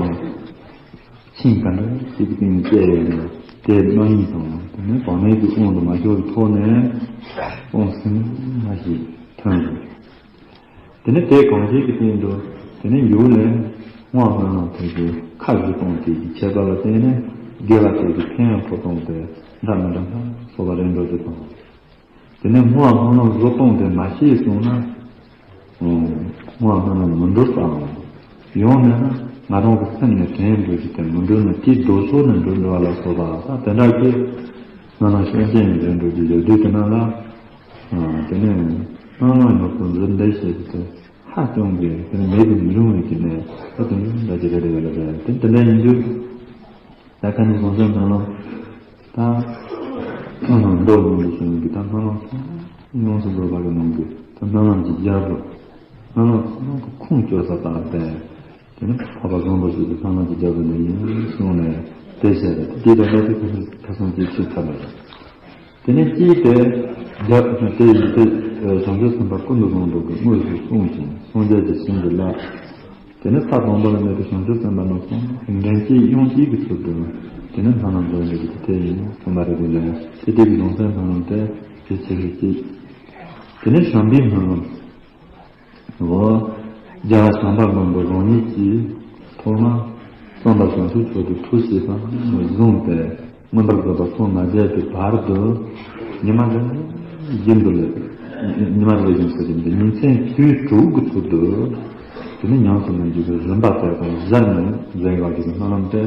ཆིངས་ག་འདྲ་ཞིག་གི་སྟེང་ནས་བཅས་ཡོད་ན་དེ་གནང་ཡིན་དང་། དེ་ནས་བག་མེད་ཀྱི་དབང་དུ་མ་ཤོར་བའི་ཐོག་ནས་དབང་ཟིན་མ་ཞིག་ཐོན་དགོས། དེ་ནས་དེ་གང་ཞིག་གི་སྟེང་དུ་དེ་ནས་ཡུལ་ལས་དབང་སྨོན་ལམ་དེ་གི་ཁ་བཞི་གཏོང་དེ་གི་ཁྱད་པར་ལ་བརྟེན་ནས་དགེ་བ་དེ་གི་ཕན་ཡོན་ཕོ་གཏོང་དེ་འདྲ་མི་འདྲ་སྣ་ཚོགས་པ་རེད་འགྲོ་དེ་དང་། དེ་ནས་བསྔོ་བ་སྨོན་ལམ་བཟོ་གཏོང་དེ་མ་ཤེས་སོང་ན། བསྔོ་བ་སྨོན་ལམ་མི་འགྲུབ་པའམ། ཡང་མིན་ན་ང་རང་གི་སེམས་ནས་དྲན་འགྲོ་རྒྱུ་དེ་མི་འགྲུབ་ན་དེའི་ལྡོག་ཕྱོགས་ནས་འགྲུབ་འགྲོ་བ་ལ་སོགས་པ་ད་དེ་འདྲ་གི་སྨོན་ལམ་ཤན་ཅན་ནས་རེད་འགྲོ་རྒྱུ་ཡོད་དུས་དེ་ན་ལ། དེ་ནས་སྣང་བ་ཡོངས་སུ་འཛིན་འདི་ཞེས་པའི་ཚེ་ཧ་ཅང་གི་དེ་ནི་མེད་དུ་མི་རུང་བའི་གི་ནས་ད་དུང་འདྲ་ཅི་རེ་རེ་རེ་རེ་དེ་དེ་འདྲ་ཡིན་དུས། ད་ཁ་ནས་གོང་ས་སྨོན་ལམ་ད་མདོ་ཡོངས་ཀྱི་གཞུང་གི་ད་སྨོན་ལམ་ཡོངས་སུ་རྫོགས་པ་གི་ནང་གི་ད་སྨོན་ལམ་གྱི་རྒྱལ་པོ། སྨོན་ལམ་ཚང་མ་གི་ཁུངས་བཅོལ་ས་དང་སྟེ། དེ་ནི་འཕགས་པ་བཟང་པོ་ཞིག་གི་སྨོན་ལམ་གྱི་རྒྱལ་པོ་འདི་ཡིན་གསུངས་ནས་དེ་བཤད་རེད། དེ་དང་ལྟ་དུས་ཁ་སང་ཁ་སང་དེ་ཆོས་ཚར་བ་རེད། དེ་ནས་ཅིའི་དེ་རྒྱ་དེ་ཡི་དེ་བྱང་ཆུབ་སེམས་དཔའ་ཀུན་ཏུ་བཟང་པོ་གི་དངོས་སུ་གསུངས་ཤིང་སངས་རྒྱས་ཀྱི་བྱིན་གྱིས་བརླབས། དེ་ནས་ས་དང་པོ་ལ་གནས་པའི་བྱང་ཆུབ་སེམས་དཔའ་རྣམས་སུ་འདྲེན་བྱེད་དབྱངས་ཅན་གྱི་ཚུལ་དུ་དེ་ནས་སྨོན་ལམ་འདོན་པའི་དེ་ཡིན་གསུངས་པ་རེད། དེ་ལས་དེ་དེ་གི་ལུང་ཚན་སྨོན་ལམ་དེ་དེ་ཆེ་ཤོས་གཅིག་དེ་ནས་བྱམས་པའི་སྨོན་ལམ། འོ། རྒྱལ་བ་བྱམས་པ་མགོན་པོ་རང་ཉིད་ཀྱིས་ཐོག་མར་གཙང་པ་བྱང་ཆུབ་མཆོག་ཏུ་ཐུགས་བཞེས་པ་ནས་བཟུང་སྟེ་མངོན་པར་རྫོགས་པར་སངས་མ་རྒྱས་པའི་བར་དུ་ཉི་མ་རེ་བཞིན་དུ་ལས། ཉི་མ་རེ་བཞིན་དུ་ཟེར་གྱི་འདི་ཉིན་མཚན་དུས་དྲུག་གི་ཚུལ་དུ་དེ་ནི་ཉམས་སུ་ལེན་རྒྱུ་གི་རིམ་པ་དེ་དང་གཞིར་ནས་མཛད་པ་གི་སྨོན་ལམ་དེ་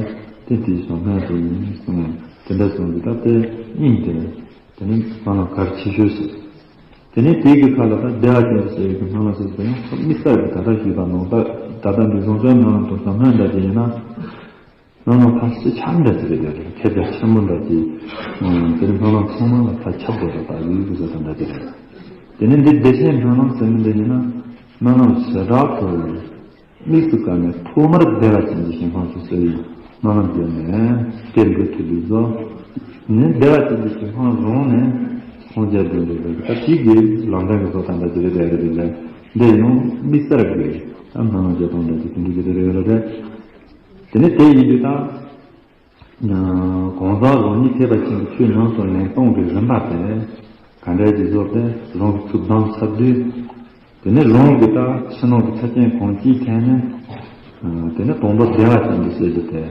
དེ་དེའི་བྱང་སྨན་དུ་ཡིན་གསུངས། དེ་འདྲ་གསུངས་ཀྱི་ད་དེ་སྙིང་དེ་དེ་ནི་སྨོན་ལམ་གལ་ཆེ་ཤོས་ཤིག་དེ་ནས་དེའི་གི་ཁ་ལ་ད་བདེ་བ་ཅན་དུ་བྱེད་པའི་སྨོན་ལམ་ཞིག་ཟེར་ཡང་དམིགས་བསལ་གྱི་ད་ལྟ་ཞུས་པ་ནང་ལྟར་ད་ལྟ་འདི་བཟང་སྤྱོད་སྨོན་ལམ་དང་བྱམས་སྨོན་འདྲ་ཅིག་ཡིན་ན། སྨོན་ལམ་ཁ་ཤས་ཆ་འདྲ་ཅིག་རེད། ཁྱད་པར་ཆེན་པོ་འདྲ་ཅིག་དེ་ནི་སྨོན་ལམ་ཚང་མ་ལ་ཁ་ཁྱབ་དགོས་རེད། ད་ཡུལ་གྱི་བཟོ་ལྟ་འདྲ་ཅིག་རེད། དེ་ནས་འདི་བདེ་ཆེན་སྨོན་ལམ་ཟེར་མི་འདི་ཡིན་ན་སྨོན་ལམ་ཞེ་དྲག་ཐོབ་ཡོད། དམིགས་སུ་བཀར་ནས་ཐོག་མར་བདེ་བ་ཅན་གྱི་ཞིང་ཁམས་སུ་གསོལ་བའི་སྨོན་ལམ་བརྒྱབ་ནས་དེར་འགོད་ཐུབ་པའི་བཟོ། ནི་བདེ་བ་ཅན་གྱི་ཞིང་ཁམས་བཟུང་ནས་སངས་རྒྱས་དགོས་པའི་ད་ཅིག་གི་ལམ་སྟོན་གྱི་བཟོ་ལྟ་འདྲ་ཅིག་རེད། དེ་རེད་ལས་འདི་ཡང་དམིགས་བསལ་གྱི་ད་སྨོན་ལམ་བརྒྱབ་སྟངས་འདྲ་ཅིག་དེ་འདྲ་ཅིག་རེད་རེད། དེ་ནས་དེ་ཡིན་དུས་ད། གང་ཟག་རང་ཉིད་ཐེག་པ་ཆེན་པོའི་ཆོས་ཉམས་སུ་ལེན་སྟངས་ཀྱི་རིམ་པ་དེ་ག་འདྲ་ཅིག་བཟོ་སྟེ་རང་གི་ཚུལ་བདམས་ཚར་དུས། དེ་ནས་རང་གི་ད་ཕྱི་ནང་གི་ཆ་རྐྱེན་གང་ཅིའི་ཐད་ནས། དེ་ནས་དང་པོ་བདེ་བ་ཅན་གྱི་བྱེད་རྒྱུ་དེ་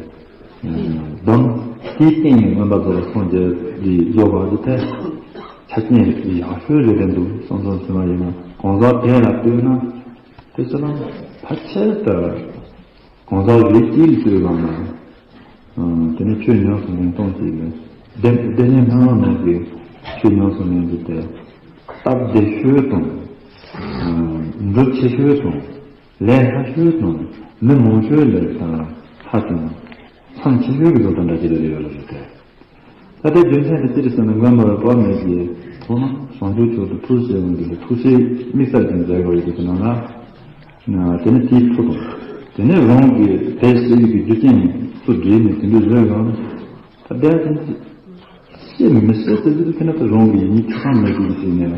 བདམས། དེའི་སྟེང་ནས་མངོན་པར་རྫོགས་པར་སངས་རྒྱས་པའི་བཟོ་བ་གི་ཐད་ཆ་རྐྱེན་ཡག་ཤོས་རེ་རེ་འདུག་བསམ་བསམ་བྱུང་བ་ཡིན་ན་གང་ཟག་དེ་ལ་ལྟོས་ན་དེ་ཚོ་ལ་ཕལ་ཆེར་དུ། གང་ཟག་རིགས་གཅིག་ལ་ལྟོས་པ་ན། དེ་ནི་ཆོས་ཉམས་སུ་ལེན་སྟངས་ཅིག་ལས། བདེ་བདེ་ལེན་སྨོན་ལམ་ནང་གི་ཆོས་ཉམས་སུ་ལེན་རྒྱུ་དེ། སྟབས་བདེ་ཤོས་དང་། འགྲུབ་ཆེ་ཤོས་དང་། ལས་སླ་ཤོས་དང་། མི་མང་ཤོས་ལས་དང་ཧ་ཅང་མཚམས་ཆེ་ཤོས་ཀྱི་བཟོ་ལྟ་འདྲ་ཅིག་རེ་རེ་ཡོད་རེད་དེ། ད་ལྟའི་རྒྱུ་མཚན་དེ་ཅི་རེད་ཟེར་ན་མགོན་པོ་འོད་དཔག་མེད་ཀྱིས་ཐོག་མར་བྱང་ཆུབ་མཆོག་ཏུ་ཐུགས་བཞེས་པ་འདི་ལ་ཐུགས་བཞེས་དམིགས་བསལ་ཅན་མཛད་དགོས་ཡོད་པའི་ནང་ལ། དེ་ནི་དེའི་མཐུ་དང་། དེ་ནི་རང་གི་དེ་བྱེད་ཡུལ་གྱི་རྒྱུ་རྐྱེན་ཚུ་བསྒྲིལ་ནས་དེ་འདྲ་བཟོས་ཡོང་། ད་བདེ་བ་ཅན་གྱི་ཤེས་མི་ཤེས་ཟེར་རྒྱུ་དེ་ནི་ད་རང་གི་ཡིད་ཆེས་མེད་པའི་ཕྱིར་ནས།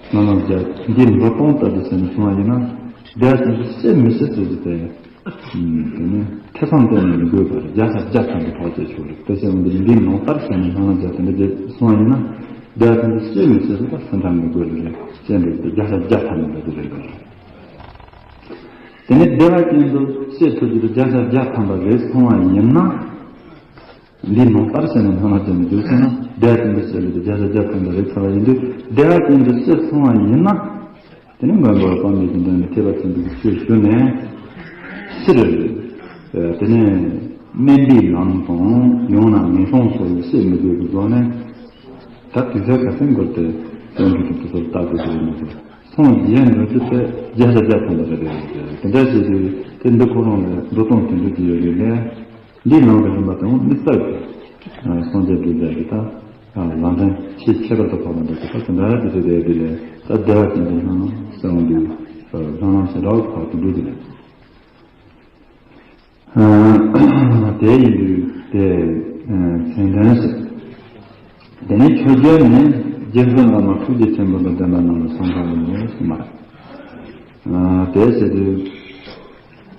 སྨོན་ལམ་བརྒྱབ་འདིའི་འགྲོ་སྟངས་ལྟར་དུ་བྱས་ནས་བྱུང་བ་ཡིན་ན། བདེ་བ་ཅན་གྱི་ཤེས་མི་ཤེས་ཟེར་རྒྱུ་དེ། དེ་ནས་ཐེ་ཚོམ་གཏན་ནས་མི་དགོས་པར་བརྒྱ་ཆ་བརྒྱ་ཐམ་པའི་ཐག་བཅད་ཆོག་རེད། དེ་བྱས་ན་འདི་འདིའི་ནང་ལྟར་བྱས་ནས་སྨོན་ལམ་བརྒྱབ་དེ་འདྲ་བྱས་སོང་བ་ཡིན་ན། བདེ་བ་ཅན་གྱི་ཤེས་མི་ཤེས་ཟེར་བ་སེམས་ཁྲལ་མི་དགོས་རེད། ཤེས་འདོད་དེ་བརྒྱ་ཆ་བརྒྱ་ཐམ་པ་འདྲ་དེ་རེད་འདུག་དེ་ནས་བདེ་བ་ཅན་དུ་ཤེས་ཐུབ་རྒྱུ་དེ་བརྒྱ་ཆ་བརྒྱ་ཐམ་པ་རེད་སོང་བ་ཡིན་ན། འདི་ནང་ལྟར་བྱས་ནས་སྣང་བ་ཅན་དུ་འགྱུར་ཟེར་ན། བདེ་བ་ཅན་དུ་བྱེད་པའི་བརྒྱ་ཆ་བརྒྱ་ཐམ་པ་རེད་ཚར་བ་ཡིན་དུས། བདེ་བ་ཅན་དུ་བྱས་སོང་བ་ཡིན་ན། དེ་ནི་མགོན་པོ་དཔལ་མོས་ཀྱི་མདུན་ནས་ཐེག་པ་ཆེན་པོའི་ཆོས་ཞུ་ནས། སྤྱིར། དེ་ནས་དམན་པའི་ལམ་དང་ཡང་ན་ངན་སོང་སོགས་ལ་སྐྱེ་མི་དགོས་པའི་སྒོ་ནས། ད་དུས་ཚོད་ག་ཚོད་འགོར་ཏེ་སྟོན་རྒྱུ་དེ་དུས་ཚོད་ལྟ་དགོས་ཀྱི་ཡོད་མ་རེད། སོང་རྗེས་འགྲོ་རྒྱུ་དེ་བརྒྱ་ཆ་བརྒྱ་ཐམ་པ་རེད། དེ་འདྲ་བྱས་དུས་དེ་འདི་ཁོ་རང་ལ་འགྲོ་སྟངས་དེ་འདྲ་ཅིག་ཡོད་རེད་ལས། འདིའི་ནང་དུ་ལྷུན་པ་དང་མི་རྩ་བའི་སངས་རྒྱས་བསྒྲུབ་བྱ་གི་ད་ལམ་རིམ་ཆེས་ཁྱད་པར་དུ་འཕགས་པ་འདྲ་ཅིག་ད་དེ་འདྲ་ཅིག་དེ་དེ་དེ་ལས་ད་བདེ་བ་ཅན་དུ་སྣང་གསལ་བ་འདུག་ལྷང་ལྷང་ཞེ་དྲག་འཕགས་དེ་འདུག་དེ་ལས། དེ་ཡིན་དུས་དེ་མཚན་དོན་ཞིག་དེ་ནས་མཆོད་བརྗོད་ནི་རྗེ་བཙུན་བླ་མ་ཐུགས་རྗེ་ཆེན་པོ་དང་ལྡན་པ་རྣམས་ལ་སོགས་པ་ཡིན་ནོ་གསུངས་པ་རེད། དེ་བྱས་དུས་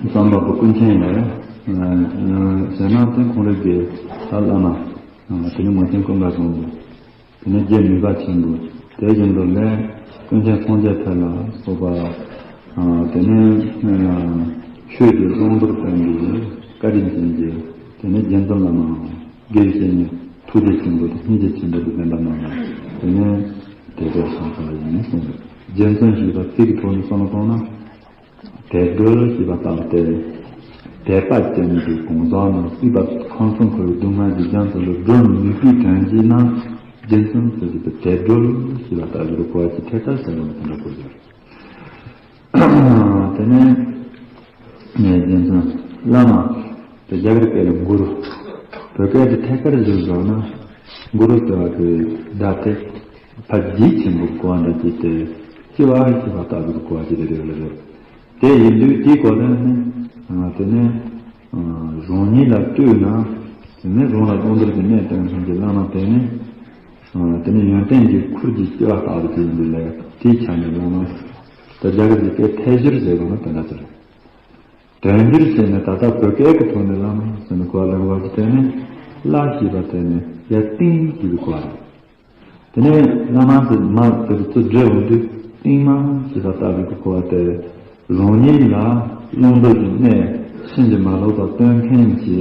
བསམ་པ་པོ་ཀུན་མཁྱེན་ལས་ཟེར་ན་དེ་ཁོང་རང་གི་ད་བླ་མ་དེ་ནས་མ་བྱན་ཀུན་དགའ་བཟང་པོ། དེ་ནས་རྗེ་མི་ཕམ་ཆེན་པོ། དེ་བཞིན་དུ་ལས་ཀུན་མཁྱེན་སངས་རྒྱས་ཐེག་ལ་སོགས་པ། དེ་ནས་ཆོས་ཀྱི་བླང་དོར་སྟོན་པའི་བཀའ་དྲིན་ཅན་གྱི་དེ་ནས་རྗེ་བཙུན་བླ་མ་དགེ་བའི་བཤེས་གཉེན་ཐུགས་རྗེ་ཆེན་པོ་དང་སྙིང་རྗེ་ཆེན་པོ་དང་ལྡན་པ་རྣམས་ལ་དེ་ནས་དད་པས་བསངས་ཚར་བ་ཡིན་གསུངས་པས། རྗེ་བཙུན་ཞེས་པ་ཚིག་གི་ཐོག་ནས་བསམ་བློ་བཏང་ན། དད་འབྱོར་ཞེས་པ་ལྟར་ཏེ། དད་པ་ཅན་གྱི་གང་ཟག་རྣམས་སྲིད་པ་ཁམས་གསུམ་འཁོར་བའི་སྡུག་བསྔལ་གྱི་རྒྱ་མཚོ་ལས་སྒྲོལ་ནུས་པའི་དོན་གྱིས་ན། རྗེ་བཙུན་ཟེར་གྱི་དེ་དད་འབྱོར་ཞེས་པ་ལྟར་གྱི་གོ་བ་ཅིག་ཐད་ཀར་ཟེར་བ་དེ་འདྲ་གོ་ཡོད། དེ་ནས་ནས་རྗེ་བཙུན་བླ་མ་དེ་རྒྱ་གར་སྐད་ལ་གུ་རུ། བོད་སྐད་དུ་ཐད་ཀར་བསྒྱུར་བཞག་ན། གུ་རུ་ཟེར་བ་དེ་བརྡ་དེ་ཕ་རྒྱུད་ཆེན་པོའི་གོ་བ་འདྲ་ཅིག་སྟེ། སྐྱེ་བ་ཞེས་པ་ལྟ་བུའི་གོ་བ་ཅིག་རེད་རེད་རེད། དེ་ཡིན་དུས་དེའི་གོ་དོན་ནི། དེ་ནི་རང་ཉིད་ལ་ལྟོས་ན། དེ་ནི་རང་ལ་བླང་དོར་གྱི་གནས་སྟོན་མཁན་གྱི་བླ་མ་དེ་ནི། དེ་ནི་ཡོན་ཏན་གྱི་ཁུར་གྱིས་སྐྱེ་བ་ལྟ་བུ་ཅིག་ཡིན་པས་ལས་དེའི་ཆ་ནས་བླ་མ། ད་རྒྱ་གར་གྱི་སྐད་ཐད་སྦྱོར་བྱས་པ་ན་དེ་འདྲ་ཟེར། དོན་སྒྱུར་བྱས་ནས་ད་ལྟ་བོད་སྐད་ཀྱི་ཐོག་ནས་བླ་མ་ཟེར་ནས་གོ་བ་ལེན་པ་དེ་ནི་བླ་ཞེས་པ་དེ་ནི་ཡར་ཏིང་ཞེས་པའི་གོ་བ་རེད། དེ་ནས་བླ་མ་ཟེར་མ་ཟེར་དུས་ཚོད་འབྲེལ་འོང་དུས་ཏིང་མ་ཞེས་པ་ལྟ་བུའི་གོ་བ་སྟེ། རང་ཉིད་ལ་བླང་དོར་གྱི་གནས་ཕྱིན་ཅི་མ་ལོག་པ་སྟོན་མཁན་གྱི་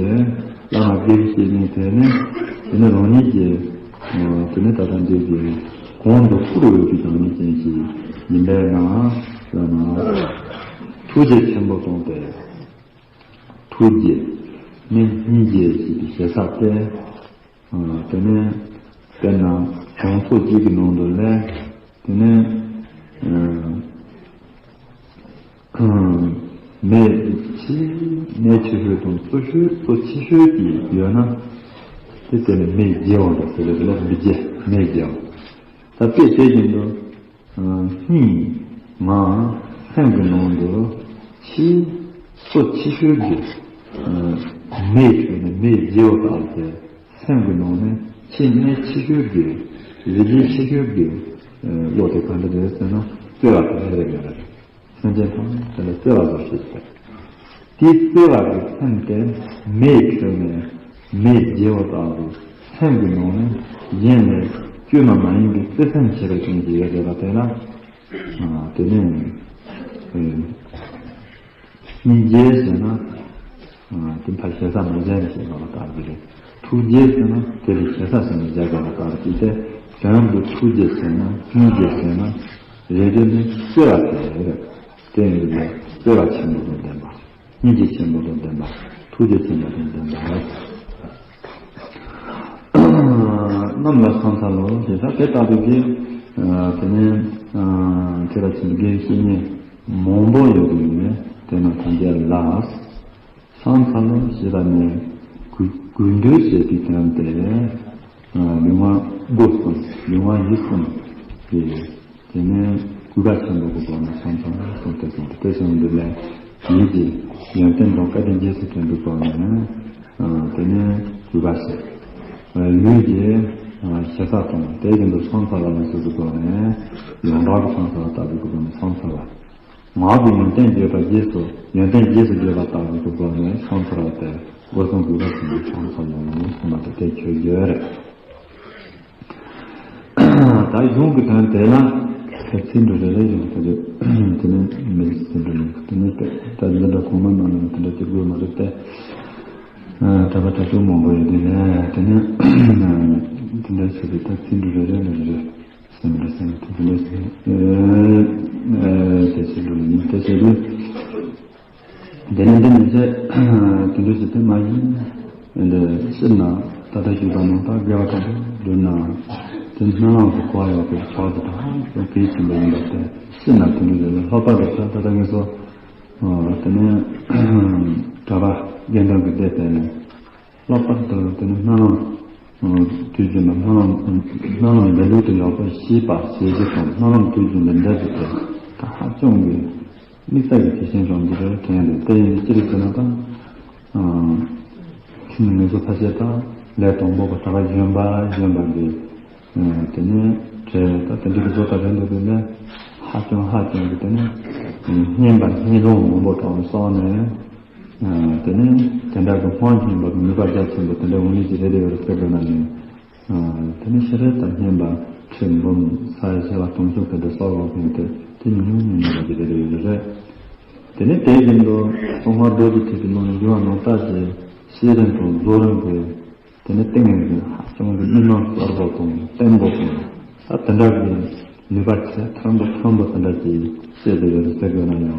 བླ་མ་དགེ་བའི་བཤེས་གཉེན་དེ་ནི་དེ་ནི་རང་ཉིད་ཀྱི་དེ་ནི་ད་ལྟ་འདི་གི་གོང་དུ་བཀུར་འོས་ཀྱི་བྱམས་སྙིང་ཅན་ཞིག་ཡིན་པས་ན་ལ་ན་ཐུགས་རྗེ་ཆེན་པོ་བསྐྱངས་ཏེ། ཐུགས་རྗེ་ནི་སྙིང་རྗེ་ཞེས་པའི་ཞེ་ས་སྟེ། དེ་ནས་དཔེར་ན་གྲོང་ཚོ་གཅིག་གི་ནང་དུ་ལས་དེ་ནས་མི་ཆེ་གནས་ཆེ་ཤོས་དང་གཙོ་ཤོས་གཙོ་ཆེ་ཤོས་ཀྱི་ཡོད་ན་དེ་དེ་ནས་མི་རྒྱལ་བ་འདྲ་ཟེར་བ་དེ་ལ་མི་རྒྱལ་མི་རྒྱལ་བ། ད་དཔེ་དེ་བཞིན་དུ། སྙིང་ངག་སེམས་ཀྱི་ནང་དུ་ཆེས་གཙོ་ཆེ་ཤོས་ཀྱི་མེ་ཁྲོད་ནས་མེ་རྒྱལ་བ་ལྟ་བུ་སྟེ། སེམས་ཀྱི་ནང་ནས་ཆེས་གནད་ཆེ་ཤོས་ཀྱི་གཟི་བརྗིད་ཆེ་ཤོས་ཀྱི་བློ་དེ་ག་འདྲ་རེད་ཟེར་ན་བརྩེ་བ་དེ་རེད་མེད་རེད། སེམས་ཅན་ཐམས་ཅད་ལ་བརྩེ་བ་བཟོ་ཤེས་པ། དེའི་བརྩེ་བ་གི་སེམས་དེ་མེ་ཁྲོད་ནས་མེ་རྒྱལ་བ་ལྟ་བུ་སེམས་ཀྱི་ནང་ནས་གཞན་ལས་བཅོས་མ་མ་ཡིན་པའི་བརྩེ་སེམས་བྱེད་པའི་རྐྱེན་གྱིས་ཡོད་བསྡད་པ་དེ་ལ། དེ་ནས་སྙིང་རྗེ་ཟེར་ན་དེ་ཕར་ཞེ་ས་མ་བྱས་ནས་བྱས་པ་ལ་བཏགས་ཀྱི་རེད། ཐུགས་རྗེ་ཟེར་ན་དེ་ལས་ཞེ་ས་ཟེར་ནས་བྱས་པ་ལ་བཏགས་ཀྱི་སྟེ། དོན་དུ་ཐུགས་རྗེ་ཟེར་ན་སྙིང་རྗེ་ཟེར་ན་རེ་རེ་ནས་བརྩེ་བ་དེ་རེད། དེ་ཡིན་དུས་བརྩེ་བ་ཆེན་པོ་དང་ལྡན་པ། སྙིང་རྗེ་ཆེན་པོ་དང་ལྡན་པ། ཐུགས་རྗེ་ཆེན་པོ་དང་ལྡན་པ། རྣམས་ལ་ཕྱག་འཚལ་ལོ་ཞེས་ད་དེ་ལྟ་བུའི་གི་དེ་ནས་ཐེག་པ་ཆེན་པོའི་དགེ་བའི་བཤེས་གཉེན་མང་པོ་ཡོད་པའི་ནས་དེ་རྣམས་ཐམས་ཅད་ལ་ཕྱག་འཚལ་ལོ་ཞེས་པ་ནས་གུས་གུས་འདུད་བྱེད་པའི་དོན་ཏེ། ལུས་ངག་སྒོ་གསུམ་ལུས་ངག་ཡིད་གསུམ་གྱི། དེ་ནས་གུས་པ་ཆེན་པོ་གི་སྒོ་ནས་བསམ་བསམ་བསམ་དེ་གསུངས་ཏེ། དེ་གསུངས་འདི་ལས་ཡིད་ཀྱི་ཡོན་ཏན་དང་སྐལ་ལྡན་རྗེས་སུ་དྲན་པའི་སྒོ་ནས། དེ་ནས་གུས་པ་བྱེད། ལུས་ཀྱི་ཞེ་ས་དང་དེ་བཞིན་དུ་བསམ་ཚར་བ་ལ་སོགས་པའི་སྒོ་ནས་ཡོངས་གྲགས་ཀྱི་བསམ་ཚར་བ་ལྟ་བུའི་སྒོ་ནས་བསམ་ཚར་བ། ངག་གི་ཡོན་ཏན་བརྗོད་པ་རྗེས་སུ་ཡོན་ཏན་རྗེས་སུ་བརྗོད་པ་ལྟ་བུའི་སྒོ་ནས་བསམ་ཚར་བ་སྟེ། སྒོ་གསུམ་གུས་པ་ཆེན་པོས་བསམ་ཚར་ཡོང་ལུགས་གསུངས་པ་དེ་དེ་ཆོས་བརྗོད་རེད། ད་གཞུང་གི་དོན་དེ་ལ་ཚིག་འབྲུ་རེ་རེ་ཡོང་གི་རེད། དེ་ནས་མི་རིགས་ཚིག་འབྲུ་ཡོང་གི། དེ་ནས་ད་འདི་འདྲ་གོང་མ་ནང་ནས་དེ་འདྲ་ཅིག་དགོས་མ་རེད་དེ། གྲྭ་པ་དྲག་ཤོས་མང་པོ་ཡོད་དེ་ལས་དེ་ནས་དེ་འདྲ་བྱས་ཏེ་ད་ཚིག་འབྲུ་རེ་རེ་ལ་རེ་རེ་སེམས་ལ་སེམས་དེ་འདྲ་སེམས་དེ་ཚིག་འབྲུ་ཡིན་དེ་བྱས་ཏེ། དེ་ནས་འདི་མི་ཚེ་དེ་འདྲ་ཞིག་དེ་མ་ཡིན། འདི་སྤྱིར་ན་ད་ལྟ་ཞུས་པ་ནང་ལྟར་དགེ་བ་དང་པོ་བསྒྲུབ་ན་དེ་སྨོན་ལམ་གྱི་གོ་བ་ཡོད་པའི་ཕྱོགས་དེ་དང་གལ་ཆེན་པོ་ཡིན་པ་དེ་སྤྱིར་ན་དེ་འདྲ་ཞིག་ལ་ལྷག་པར་དུ་ད་ལྟ་ངེད་ཚོ་དེ་ནས་གྲྭ་པ་དགེ་འདུན་གྱི་སྡེ་དེ་ནས་ལྷག་པར་དུ་དེ་ནས་སྨོན་ལམ་དུས་རྒྱུན་ལ་སྨོན་ལམ་སྨོན་ལམ་འདི་ལུགས་དུ་ཡག་པོ་ཤེས་པ་ཞེས་བྱ་དང་སྨོན་ལམ་དུས་རྒྱུན་ལ་འདི་ལུགས་དེ་ད་ཧ་ཅང་གི་དམིགས་བསལ་གྱི་དེ་བཞིན་རང་གི་རེ་དྲན་ཡོད་དེ་ཡིན་ཅི་རིགས་ཟེར་ན་དང་། ཁྱིམ་ནས་ངེད་ཚོ་ཕ་ཤེས་དང་ལས་དང་པོ་པ་གྲྭ་པ་གཞོན་པ་གཞོན་པ་འདི། དེ་ནས་བྲེལ་ད་དེ་འདྲ་གི་བཟོ་ལྟ་རེད་འདུག་དེ་ནས་ཧ་ཅང་ཧ་ཅང་གི་དེ་ནས་སྙན་པ་སྙན་སློང་མང་པོ་དྲངས་སོང་ནས། དེ་ནས་དེ་འདྲ་གི་སྔོན་བྱོན་པ་གི་ནུས་པ་རྒྱ་ཆེན་པོ་དེ་འདྲ་འོང་ནི་ཅི་རེད་རེད་ཟེར་དགོས་ན་ནི། དེ་ནས་ཤེས་རབ་དང་སྙན་པ་ཁྲིད་འབུམ་ས་ཡི་ཤེས་པ་དུང་སྐྱོང་དེ་འདྲ་གསོག་འོང་མཁན་དེ་དེ་ཉུང་ཉུང་ཉུང་ཉུང་གི་དེ་འདྲ་ཡོད་རེད། དེ་ནས་དེ་བཞིན་དུ་གསང་སྔགས་རྡོ་རྗེ་ཐེག་གི་ནང་ནས་འགྱུར་བ་ནང་ལྟར་གྱི་ཤེས་རིག་དང་རྫོགས་རིམ་གྱི་དེ་ནས་ཏིང་ངེ་འཛིན་ཧ་ཅང་གི་སྨིན་མ་གསལ་པོ་དང་བརྟན་པོ་དང་ད་དེ་འདྲ་གི་ནུས་པ་ཆེ་ཐོན་པོ་ཐོན་པོ་དེ་འདྲ་གྱི་བཤད་དེ་ཡོད་ཟེར་དགོས་ན་ཡང་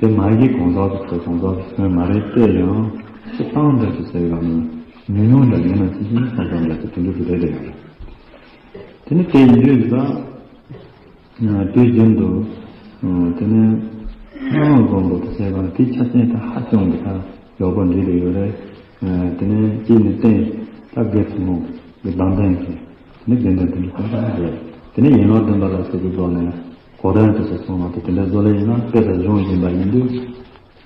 དེ་མ་གཞི་གང་ཟག་གི་ཚོ་གང་ཟག་གི་སེམས་མ་རེད་དེ་ཡང་སྤྱི་བཏང་འདྲ་ཞིག་ཟེར་ག་ནི་ཉུང་ཉུང་འདྲ་ཡིན་ན་ཅི་ཞིག་ཧ་ཅང་འདྲ་ཞིག་དེ་འདྲ་གི་རེད་རེད། དེ་ནི་དེ་ཡིན་དུས་ད། དུས་རྒྱུན་དུ། དེ་ནས་སྨོན་ལམ་སྦོམ་པོ་དེ་བྱས་པ་དེའི་ཆ་རྐྱེན་དེ་ཧ་ཅང་གི་ད་ཡག་པོ་འདྲ་རེ་ཡོད་རེད། དེ་ནས་སྐྱེས་ནས་བསྟན་ད་དགེ་ཕོ་མོ་གི་བདག་འཛིན་གྱི་དེ་ནས་དགེ་འདུན་དེ་འདྲ་གང་འདྲ་རེད། དེ་ནས་ཡན་ལག་བདུན་པ་ལ་སོགས་པའི་སྒོ་ནས་གོ་དོན་དེ་ཚོ་སོང་བ་དེ་དེ་འདྲ་བཟོ་ལེ་ཡིན་ན་དཔེ་དང་གཞུང་ཡིན་པ་ཡིན་དུས།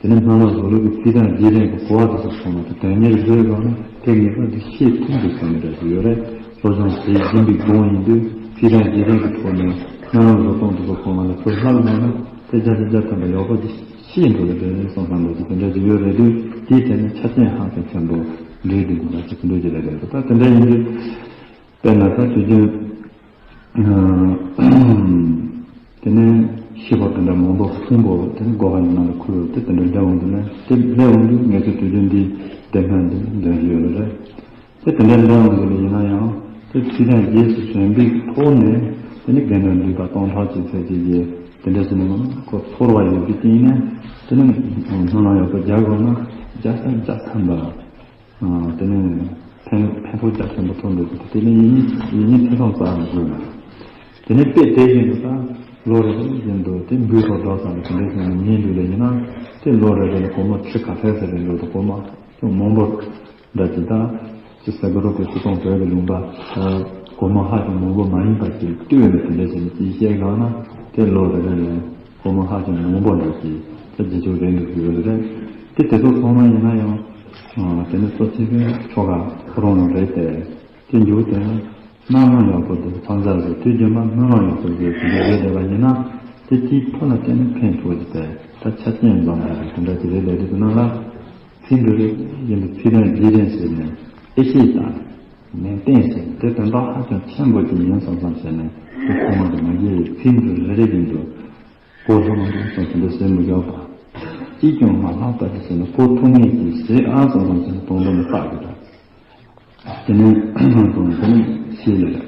དེ་ནས་སྨོན་ལམ་བཟོ་ལུགས་ཀྱི་ཚིག་དོན་རྗེས་དྲན་གྱི་གོ་བ་དེ་ཚོ་ཚང་མ་དེ་དོན་གཉེར་བཟོས་པ་ནི་དེ་ངེས་པར་དུ་ཤེས་ཐུབ་འདུག་བསམ་འདྲ་ཞིག་ཡོད་རེད། སློབ་སྦྱོང་བྱེད་བཞིན་པའི་སྒང་ཡིན་དུས་ཚིག་དོན་རྗེས་དྲན་གྱི་ཐོག་ནས་སྨོན་ལམ་བཟོ་སྟངས་དེ་ཚོ་ཚང་མ་ལ་ཚུར་ལྷག་ཡོང་ན་དེ་རྒྱ་ཆེ་རྒྱ་ཐམ་པ་ཡག་པོ་ཅིག་ཤེས་འགྲོ་གི་རེད་བསམ་བསམ་འདྲ་ཞིག་དེ་འདྲ་ཞིག་ཡོད་རེད་དུས་དེའི་ཐད་ནས་ཆ་རྐྱེན་ཧ་ཅང་ཆེན་པོ་འདྲེས་འདུག་འདུག་ལ་ཅིག་དེ་འདྲ་ཞིག་རེད་རེད་ད་དེ་འདྲ་ཡིན་དུས། དཔེར་ན་ད་དུས་རྒྱུན། དེ་ནས་ཤེས་པ་དེ་འདྲ་མང་པོ་གསུམ་པོ་དེ་ནི་སྒོ་ཁ་ནང་ལ་ཁུར་ཏེ་དེ་འདྲ་སླེབས་འོང་དུས་ནས་དེ་སླེབས་འོང་དུས་ངེད་ཚོ་དུས་རྒྱུན་འདི་བདེ་སྨོན་འདི་འདོན་གྱི་ཡོད་རེད། དེ་དེ་འདྲ་སླེབས་འོང་དུས་ལ་ཡིན་ན་ཡང་དེ་ཚིག་དོན་རྗེས་སུ་བཟུང་བའི་ཐོག་ནས་དེ་ནི་དགེ་འདུན་འདུས་པ་སྟོང་ཕྲག་གཅིག་ཚད་ཅིག་གིས་དེ་འདྲ་ཞིག་ནས་ཁོ་ཚོར་བ་ཡོད་པའི་རྐྱེན་ནས་དེ་ནི་སྨོན་ལམ་ཡག་པོ་རྒྱག་དགོས་ན་རྒྱ་ཆེན་རྒྱ་ཆེན་པ། དེ་ནས་ཕན་ཕན་ཐོགས་རྒྱ་ཆེན་པོ་ཐོན་འདུག་དེ་ནས་ཡིན་ཡིན་ཕན་ཐོགས་རྩ་ནས་དགོས་ན། དེ་ནས་དཔེ་དེ་བཞིན་དུ་ད་ལོ་རེ་རེ་བཞིན་དུ་དེ་འབུལ་ཐོག་འགྲོ་ས་ནས་དེ་འདྲའི་བཞིན་ཉིན་འདུག་ལས་ཡིན་ན་དེ་ལོ་རེ་རེ་ལ་སྒོར་མོ་ཁྲི་ཁ་ཐེར་ཟེར་རེ་འགྲོ་དུ་སྒོར་མོ་ཅུང་མང་པོ་འདྲ་ཅིག་དང་ཅི་ཟེར་གི་རོ་གི་སྤྱི་ཚོགས་བོད་ཀྱི་ལུང་པ་སྒོར་མོ་ཧ་ཅང་མང་པོ་མ་ཡིན་པ་ཅིག་བཏུས་ནས་དེ་འདྲའི་བཞིན་ཅིག་བཤད་གང་ན་དེ་ལོ་རེ་རེ་ལ་སྒོར་མོ་ཧ་ཅང་མང་པོ་འདྲ་ཅིག་ད་རྗེས་ཕྱོགས་རེད་འདུག་ཡོད་རེད། དེ་དེ་ཚོ་ཚང་མ་ཡིན་ན་ཡང་། དེ་ནི་གཙོ་ཆེ་ཤོས་ཆོ་ག་ཁོ་རང་ལ་རེད་དེ། དེ་མཇུག་དེ་ནི་སྨོན་ལམ་ཡག་པོ་དེ་ཚང་ཚར་ཟེར་དུས་རྒྱུན་མ་སྨོན་ལམ་ཡག་པོ་ཟེར་དེ་འདྲ་རེད་བསྡད་པ་ཡིན་ན་དེ་དེའི་ཐོག་ལ་བརྟེན་ནས་ཕན་ཐོགས་ཀྱི་དེ་ད་ཆ་རྐྱེན་འཛོམས་པ་རེད་དེ་འདྲ་དེ་རེད་ལས་དེ་དེ་ནང་ལ་ཚིག་འབྲུ་རེ་བཞིན་དུ་ཚིག་དོན་རྗེས་དྲན་ཟེར་ནས་ཨེ་ཤེས་དང་ནན་ཏན་ཟེར་དེ་དོན་དག་ཧ་ཅང་ཆེན་པོ་ཅིག་ཡིན་བསམ་བསམ་བྱས་ནས་དེ་ཁོ་མ་དེ་མ་གཞི་ཚིག་འབྲུ་རེ་རེ་བཞིན་དུ། གོ་ལྷོ་མ་འདུག་སོང་དེ་འདྲ་ཟེར་མི་ཡོད་པ། གཅིག་ཀྱང་མ་ལྷག་པ་དེ་ཟེར་ན་གོ་ཐུབ་ངེས་ཀྱི་ཟེར་ཨ་སོང་སོང་ཟེར་ན་དོང་དུ་མི་བཏགས་ཀྱི་རེད། དེ་ནས་དོང་དུ་མི་ཤེས་ལེ་རེད།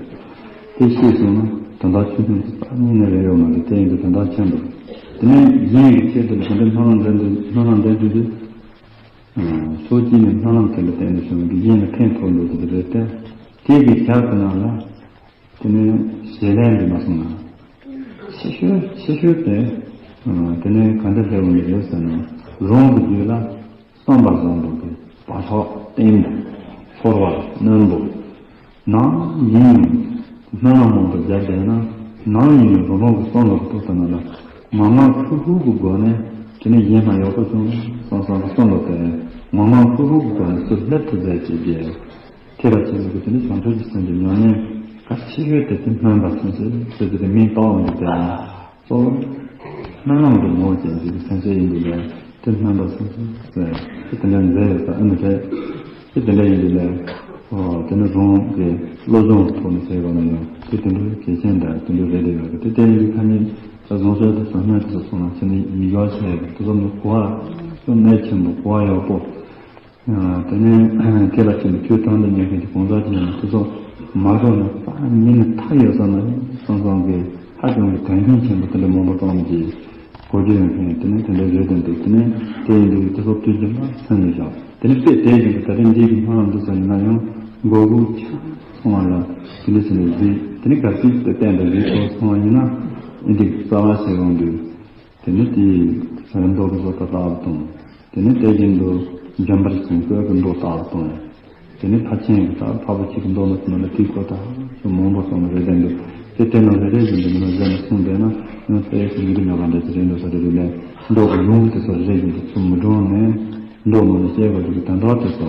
དེ་ཤེས་སོང་ན་དོན་དག་ཆུང་ཆུང་དེ་རྩ་ནས་ནི་རེ་ཡོད་མ་རེད་དེ་ཡིན་དུས་དོན་དག་ཆེན་པོ་རེད། དེ་ནས་གཞན་གྱི་ཆེད་དུ་དེ་འདྲ་སྨོན་ལམ་འདྲ་འདི་སྨོན་ལམ་འདྲ་འདི་འདི། ཕྱོགས་གཅིག་ནས་སྨོན་ལམ་དེ་འདྲ་བསྟན་ནས་བྱུང་བའི་གཞན་ལ་ཕན་ཐོགས་འདུག་ཟེར་གྱི་རེད་དེ། དེ་གི་ཞག་གི་ནང་ལ། དེ་ནས་ཞལ་ལས་འདི་མ་སོང་ན། ཆེ་ཤོས་ཆེ་ཤོས་དེ། དེ་ནས་ག་འདྲ་སླེབས་འོང་གི་རེད་ཟེར་ན། རང་གི་རྒྱུད་ལ་བསམ་པ་བཟང་པོ་གི་བག་ཆགས་བརྟན་པོ། ཚོར་བ་རྣོན་པོ། ནམ་ཡིན་ཡང་སྨོན་ལམ་མང་པོ་རྒྱབ་བསྡད་ན་ནམ་ཡིན་ཡང་རང་རང་གི་བསམ་བློ་གི་ཐོག་ལྟ་ན་ལ་ངང་ངམ་ཧྲུག་ཧྲུག་གི་སྒོ་ནས་དེ་ནས་གཞན་ལ་ཡག་པོ་བྱུང་བསམ་བསམ་གི་བསམ་བློ་དེ་ངང་ངམ་ཧྲུག་ཧྲུག་གི་སྒོ་ནས་ཚུར་སླེབས་ཐུབ་པའི་བྱས་རྗེས། ཐེག་པ་ཆེན་པོ་གི་དེ་ནི་བྱང་ཆུབ་ཀྱི་སེམས་ཀྱི་ཉམས་ལེན་གལ་ཆེ་ཤོས་དེ་དེ་སྨོན་པ་སེམས་བསྐྱེད་ཟེར་དེ་དེ་མིང་བཏགས་འོང་གི་དེ་ལ་གཙོ་བོ་སྨོན་ལམ་གྱི་ངོ་བོ་ཅན་གྱི་སེམས་བསྐྱེད་ཡིན་དུས་ལས་དེ་སྨོན་པ་སེམས་བསྐྱེད་ཟེར་དེ་དེ་འདྲ་མཛད་ཡོད་ས་ཨ་ནི་རེད། དེ་དེ་འདྲ་ཡིན་དུས་ལས་དེ་ནི་རང་གི་བློ་སྦྱོང་ཐོག་ནས་བྱས་པ་ན་ཡང་དེ་དེ་འདྲ་གལ་ཆེན་འདྲ་དེ་འདྲ་རེད་དེ་ཡོད་རེད་དེ་དེ་ཡིན་དུས་ཁ་ཉིན་ད་བཟང་ཤོས་དེ་བཟང་སྨན་དེ་ཚོ་སོང་ན་ཁྱེད་ནི་མི་གཡོ་ཆེ་དེ་ཚོ་ནི་གོ་བ་ཅུང་གནད་ཆེན་པོ་གོ་བ་ཡག་པོ། དེ་ནས་དེ་ལ་ཕྱིན་ནས་ཆོས་དོན་དུ་གཉེར་མཁན་གྱི་གང་ཟག་ཅིག་ཡིན་ན་དེ་ཚོ་མ་གཏོགས་ནས་ད་མི་ནི་མཐའ་ཡོད་ས་ན་སོང་ཙང་གི་ཧ་ཅང་གི་དོན་སྙིང་ཆེན་པོ་དེ་འདྲ་མང་པོ་ཙམ་གྱིས་གོ་རྒྱུ་ཡོད་མཁན་དེ་ནས་དེ་འདྲ་རེད་དོན་འདུག་དེ་ནས་དེ་ཡིན་དུས་དེ་ཚོ་དུས་རྒྱུན་པ་སེམས་ནས་བཞག་དེ་ནས་དཔེ་དེ་བཞིན་དུ་ད་ལྟ་འདི་གི་སྨོན་ལམ་འདི་ཚོ་ཡིན་ན་ཡང་མགོ་སྒུར་ཆ་སོང་བ་ལ་དེ་འདྲ་ཟེར་ནས་གཟིགས་དེ་ནས་ག་ཚོད་དེ་བསྟན་དུ་གཟིགས་ཐུབ་སོང་བ་ཡིན་ན་ཨེ་འདི་རྩ་བ་ཞིག་རུང་དུས། དེ་ནི་དེའི་རིམ་གྲོ་གི་བཟོ་ལྟ་ལྟ་བུ་དང་། དེ་ནི་དེ་བཞིན་དུ་འཇམ་དཔལ་སེང་གོས་ཀྱི་མདོ་ལྟ་བུ་དང་། དེ་ནི་ཕར་ཕྱིན་གྱི་ལྟ་བུ་ཕ་བུ་གཅིག་གི་མདོ་ནི་ཚོ་ནི་དེའི་སྐོར་དག་སུ་མང་པོ་གསུངས་ནས་རེ་ལྡན་འདུག་དེ་ལྟར་ན་རེ་རེ་བཞིན་དུ་མི་ལ་གཞན་ལ་གསུངས་པས་ན་ཡང་དེ་ཡི་ཡི་གེ་ཉོ་ག་འདྲ་ཅི་རེད་འདུག་ས་རེ་རེ་ལས་མདོ་གི་ལུང་དེ་ཚོ་རེ་རེ་བཞིན་དུ་ཚུར་མི་འགྲོ་ནས་མདོ་ནང་ནས་བཤད་དགོས་ཀྱི་དོན་དག་དེ་ཚོ་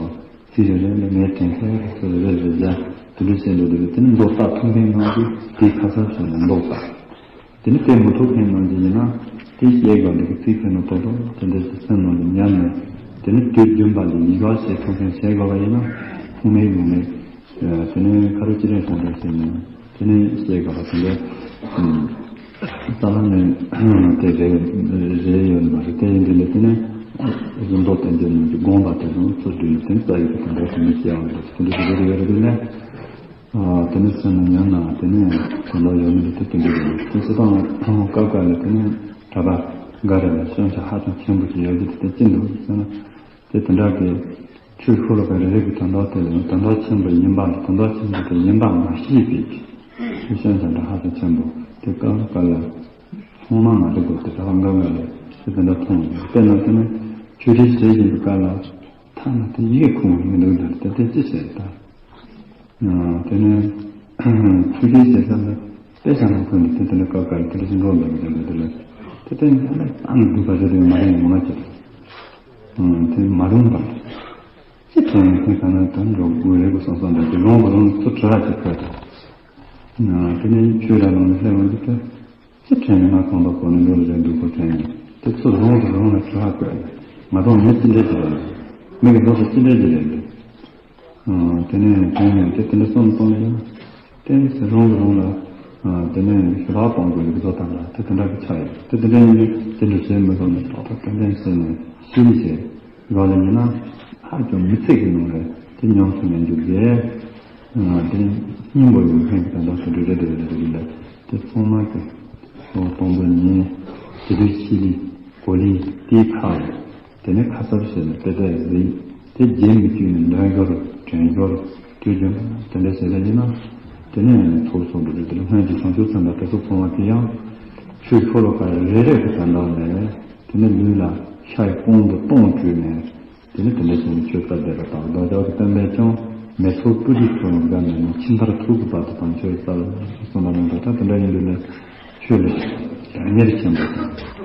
ཚིག་རེ་རེ་ལ་ངས་དྲན་ཁ་ཚུར་རེ་རེ་བཞག་དེ་འདྲ་བཤད་འདུག་དེ་ནི་དེ་ནི་མདོ་ལྟ་ཐུབ་མཁན་རྣམས་ཀྱིས་དེའི་ཁ་གསབ་བྱས་ནས་མདོ་ལྟ། དེ་ནི་དེ་མི་ཐུབ་མཁན་རྣམས་ཀྱིས་ཡིན་ན་དེ་བཤད་དགོས་འདི་གི་ཚིག་ཕན་ནོ་ཏོག་ཏོག་དེ་འདྲ་ཞིག་སེམས་ནང་དུ་ཉར་ནས་དེ་ནི་དུས་རྒྱུན་པ་ལ་ཡིད་དགའ་བྱེད་ཐུབ་མཁན་བྱེད་དགོས་པ་ཡིན་ན་ཐུག་མེད་ཡོང་མེད་དེ་ནི་ཁ་རུ་ཅི་རེད་ཁོང་ཁྲོ་བྱས་ནས་དེ་ནི་བཤད་དགོས་པ་དེ་འདྲ་རྩ་བ་ནས་དེ་རེད་རེད་ཡོད་ནི་མ་རེད། དེ་ཡིན་དུས་ལས་དེ་ནི་གཟུ་མདོ་དོན་འདི་ནང་གི་དགོངས་པ་དེ་ཚོ་ཚུར་བསྡུས་ནས་དེ་ནི་རྩ་ཡི་གི་དོན་དག་དེ་ནི་བཤད་ཡོང་རེད། དེ་འདྲ་ཞིག་རེད་ཡོད་རེད་དེ་ནི། དེ་ནས་སེམས་ནང་ཉམས་ན་དེ་ནས་དོན་དག་ཡོད་མི་འདུག་དེ་དེ་འདྲ་ཡོད་དེ་སྤྱི་བཏང་སྐབས་འགའ་ལ་དེ་ནས་གྲྭ་པ་འགའ་རེ་ལ་སྐྱོན་ཆ་ཧ་ཅང་ཆེན་པོ་ཞིག་ཡོད་རྒྱུ་དེ་ཅི་འདུག་ཟེར་ན་དེ་དེ་འདྲ་གི་ཆོས་ཤོ་ལོ་ཀ་རེ་རེ་གི་དོན་དག་དེ་ལ་དོན་དག་ཆེན་པོ་ཡིན་པ་དོན་དག་ཆེན་པོ་དེ་ཡིན་པ་མ་ཤེས་པའི་གི་སྐྱོན་ཆ་འདྲ་ཧ་ཅང་ཆེན་པོ་དེ་སྐབས་འགའ་ལ་ཚང་མ་མ་རེད་དགོས་དེ་གྲྭ་པ་འགའ་འགའ་ལ་དེ་དེ་འདྲ་མཐོང་ཡོད། དཔེར་ན་དེ་ནས་ཆོས་རིག་བྱེད་བཞིན་པའི་སྐབས་ལ། ཐ་ན་དེ་ཡི་གེ་ཁུངས་མི་འདུག་ལ་དེ་དེ་ཅི་བྱེད་ད། དེ་ནས་ཆོས་རྒྱལ་ཞེ་ས་ལ་དཔེ་ཆ་ནང་ཁུལ་ནས་དེ་དེ་ལ་སྐབས་འགའ་དེ་ལ་ཞིང་འགྲོ་འདུག་མི་འདུག་དེ་ལ་དེ་དེ་ནི་ཨ་ནི་ཨ་ནི་འདུག་པ་རེད་དེ་མ་རེད་ངོ་མ་བྱེད། དེ་མ་རུང་པ་ཅི་དྲན་ཡང་དེ་ག་ན་དོན་འགྲོ་དགོས་རེད་གོ་བསམ་བསམ་འདུག་དེ་རུང་གི་རུང་ཚུར་དྲི་ར་ཅིག་ཕོད་དེ། དེ་ནས་ཆོས་ར་ནང་ནས་སླེབས་འོང་དུས་དེ། ཅི་དྲན་ཡང་ང་གང་དག་གོ་ནས་འགྲོ་རེ་འདུག་གོ་དྲན་ཡང་དེ་ཚོ་རང་གི་རང་ལ་ཆུ་ཧ་བཀོད་ནས་ང་དང་མི་ཅི་འདྲ་ཅི་རེད། མི་གི་འདོད་པ་ཅི་འདྲ་ཅི་རེད། དེ་ནས་དྲན་ཡང་དེ་དེ་འདྲ་བསམ་བཏང་ཡང་དེ་ཚེ་རང་གི་རང་ལ་དེ་ནས་ཞུ་བ་སྤང་དགོས་ལུགས་སོ་དང་ལ་དེ་དེ་འདྲ་གི་ཆ་ཡོད་དེ་དེ་འདྲ་ཡིན་དུས་དེ་འདྲ་བྱེད་མི་དགོས་ནས་ཏག་ཏག་ཏན་ཏན་བྱས་ནས་ཤི་ལི་བྱས་རོགས་ལ་ཡིན་ན་ཧ་ཅང་མི་ཚེ་གི་ནང་ལ་དེ་ཉམས་སུ་ལེན་རྒྱུ་རེད། དེ་སྙིང་པོ་ཡོད་མཁན་གྱི་དོན་དག་དེ་འདྲ་རེད་འདྲ་རེད་འདྲ་རེད་ལ་དེ་ཚང་མ་གི་ལོ་དང་པོ་ཉིན་དེ་དུས་ཕྱི་ལི་གོ་ལི་དེའི་ཁ་ལ་དེ་ནས་ཁ་གསབ་བྱས་ནས་དཔེ་དེབ་གཟིགས་དེ་རྗེས་མི་བཅུག་ནས་འདོན་སྦྱོར་དྲན་སྦྱོར་དུས་རྒྱུན་དེ་འདྲ་བྱས་པ་ཡིན་ན་དེ་ནས་ཐོབ་སོང་འདུག་དེ་ལ་སྔོན་གྱི་བྱང་ཆུབ་སེམས་དཔའ་དེ་ཚོ་ཚང་མ་དེ་ཡང་ཆོས་འཁོར་ལོ་ཁ་རེ་རེ་གི་དོན་དག་ལས་དེ་ནས་ལུས་ལ་ཤ་ཡི་གོང་དུ་གཏོང་བཅུག་ནས། དེ་ནི་དེ་འདྲ་བྱས་ནས་ཆོས་བསྟན་བསྡད་པ་དང་རྡོ་རྗེ་གི་བསྟན་པས་ཀྱང་མེ་ཚོགས་སྤུ་གྲིའི་ཚོགས་ནང་བསྒྲལ་ནས་ནི་ཕྱི་མཐར་ཐུག་གི་བར་དུ་དམ་ཆོས་སྩལ་གསུངས་པ་ནང་དུ་ད་དེ་འདྲ་ཡིན་དུས་ནི་ཆོས་ལ་དོན་གཉེར་ཆེན་པོ་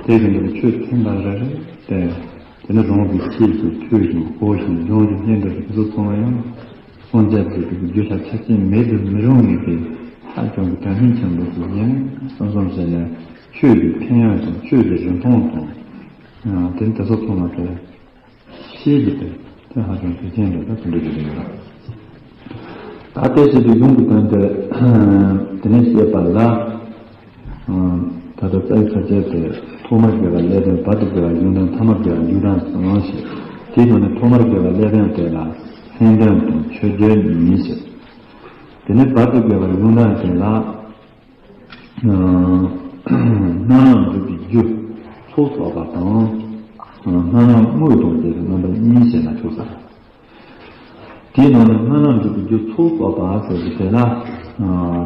དང་དེ་བཞིན་དུ་ཆོས་ཐེངས་པ་རེ་རེ་བསྟན། དེ་ནི་རང་གིས་ཤེས་ཤིང་ཐོས་ཤིང་གོ་ཞིང་སྦྱོང་ཞིང་སྙན་དུ་རིག་པའི་ཚོགས་ཚང་བ་ཡང་སངས་རྒྱས་ཀྱི་རྒྱུ་ཆ་ཆ་རྐྱེན་མེད་དུ་མི་རུང་ངེས་པའི་ཧ་ཅང་གི་དོན་སྙིང་ཆེན་པོ་ཞིག་ཡིན་བསམ་བསམ་བྱས་ནས་ཆོས་ཀྱི་ཕན་ཡོན་དང་ཆོས་ཀྱི་རིན་ཐང་དང་དེ་ནི་དེ་ཚོ་ཚང་མ་དེ། ཤེས་ཀྱི་དེ་དེ་ཧ་ཅང་གལ་ཆེན་རེད་ད་དེ་འདྲ་ཞིག་རེད། ད་དེ་བྱེད་དུས་གཞུང་གི་དོན་དེ་དེ་ནས་བཤད་པ་ལ། ད་ལྟ་རྩ་བའི་ཁ་ཆེ་དེ་ཐོག་མར་དགེ་བ་ཀླད་དོན་བར་དུ་དགེ་བ་གཞུང་དོན་ཐ་མར་དགེ་བ་མཇུག་དོན་ཟེར་ཞེས་དེའི་ནང་ནས་ཐོག་མར་དགེ་བ་ཀླད་དོན་དེ་ལ་ལྷན་དོན་དང་ཆོས་དོན་གཉིས་ཟེར། དེ་ནས་བར་དུ་དགེ་བ་གཞུང་དོན་དེ་ལ། སྨོན་ལམ་འགྲུབ་པའི་རྒྱུ་ཚོགས་བསགས་པ་དང་། སྨོན་ལམ་དངོས་དང་བཅས་པའི་རྣམ་པ་གཉིས་བཤད་ན་ཆོག་ས་རེད། དེའི་ནང་ནས་སྨོན་ལམ་འགྲུབ་པའི་རྒྱུ་ཚོགས་བསགས་པ་ཟེར་གྱི་དེ་ལ།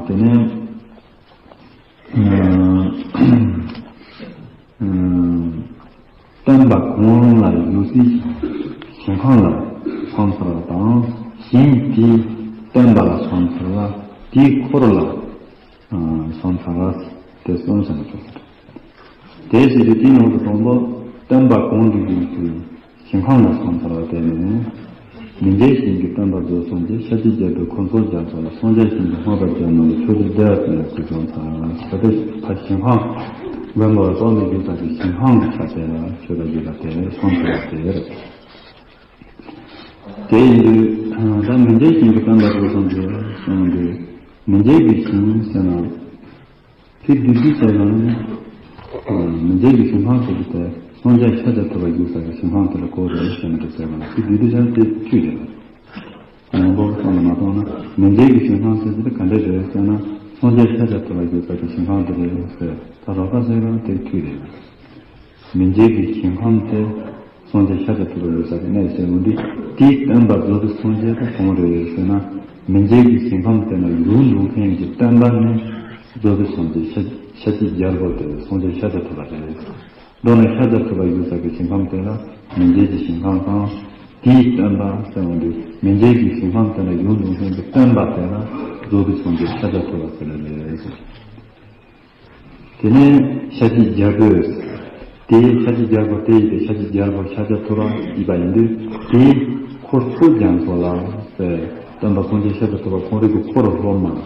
དེ་ནས། སྟོན་པ་གང་ལ་བཞུགས་སའི་ཞིང་ཁམས་ལ་སོང་ཚར་བ་དང་། ཞིང་དེའི་སྟོན་པ་ལ་སོང་ཚར་བ། དེའི་འཁོར་ལ་སོང་ཚར་བ་དེ་གསུམ་བཤད་ན་ཆོག་ས་རེད། དེ་བཞིན་དུ་དེའི་ནང་དུ་དང་པོ་སྟོན་པ་གང་དེ་བཞུགས་སའི་ཞིང་ཁམས་ལ་སོང་ཚར་བ་དེ་ནི། མི་མཇེད་ཞིང་གི་སྟོན་པ་རྫོགས་སངས་རྒྱས་ཤཱཀྱའི་རྒྱལ་པོས་འཁོར་ཚོགས་བརྒྱ་ཚོགས་ལ་སངས་རྒྱས་ཞིང་དུ་བསྔགས་པར་བརྗོད་ནོ་ལ་ཆོས་ཀྱི་བདེ་བ་ཅན་ལ་གོས་བྱང་ཚར་བ་ཞིང་ཁམས་མགོན་པོ་རྟོག་མེད་བརྒྱུད་པ་གི་ཞིང་ཁམས་ཀྱི་ཆ་དེ་ལ་ཆོས་ལ་བརྒྱུད་པ་དེ་སོང་ཚར་བ་དེ་རེད། དེ་ཡིན་དུས་ད་མི་མཇེད་ཞིང་གི་སྟོན་པ་རྫོགས་སངས་རྒྱས་གསུངས་དུས་མི་མཇེད་ཀྱི་ཞིང་ཟེར་ན། དེ་བདུད་བཞི་ཟེར་ཡང་ནི། མི་མཇེད་ཀྱི་ཞིང་ཁམས་སུ་གི་དེ། སངས་རྒྱས་ཤཱཀྱ་ཐུབ་པ་བཞུགས་ས་ཀྱི་ཞིང་ཁམས་དེ་ལ་གོ་རེད་ཟེར་ནས་འདྲ་ཟེར་བ་ལ་དེ་བསྡུས་བསྡུས་བྱས་དེ་བཅུད་རེད། མང་པོ་བསམ་བློ་མ་གཏོང་ན་མི་མཇེད་ཀྱི་ཞིང་ཁམས་ཟེར་གྱི་དེ་ག་འདྲ་རེད་ཟེར་ན། སངས་རྒྱས་ཤཱཀྱ་ཐུབ་པ་བཞུགས་ས་ཀྱི་ཞིང་ཁམས་དེ་རེད་ཟེར། ད་རོགས་པ་ཟེར་གང་དེ་མཐུད་རེད། མི་མཇེད་ཀྱི་ཞིང་ཁམས་དེ་སངས་རྒྱས་ཤཱཀྱ་ཐུབ་པ་ཡོད་ས་ཀྱི་གནས་ཟེར་འོང་དུས་དེའི་སྟོན་པ་རྫོགས་པའི་སངས་རྒྱས་དེ་གང་རེད་ཟེར་ན། མི་མཇེད་ཀྱི་ཞིང་ཁམས་དེ་ན་བཞུགས་འདུག་མཁན་གྱི་སྟོན་པ་ནི་རྫོགས་པའི་སངས་རྒྱས་ཤཱཀྱའི་རྒྱལ་པོ་དེ་སངས་རྒྱས་ཤཱཀྱ་ཐུབ་པ་རེད། མདོར་ན་ཤཱཀྱ་ཐུབ་པ་བཞུགས་ས་ཀྱི་ཞིང་ཁམས་དེ་ལ་མི་མཇེད་ཀྱི་ཞིང་ཁམས་དང་། དེའི་སྟོན་པ་ཟེར་འོང་དུས་མི་མཇེད་ཀྱི་ཞིང་ཁམས་དེ་ལ་བཞུགས་འདུག་མཁན་གྱི་སྟོན་པ་དེ་ལ་རྫོགས་པའི་སངས་རྒྱས་ཤཱཀྱ་ཐུབ་པ་ཟེར་ནས་རེད། དེ་ནས་ཤཱཀྱའི་རྒྱལ་པོས། དེའི་ཤཱཀྱའི་རྒྱལ་པོ་དེ་ཡི་དེ་ཤཱཀྱའི་རྒྱལ་པོ་ཤཱཀྱ་ཐུབ་པ་ཡིན་པ་ཡིན་དུས་དེའི་འཁོར་ཚོགས་རྒྱ་མཚོ་ལ་ཟེར། སྟོན་པ་སངས་རྒྱས་ཤཱཀྱ་ཐུབ་པ་ཁོང་རང་གི་འཁོར་སློབ་མ།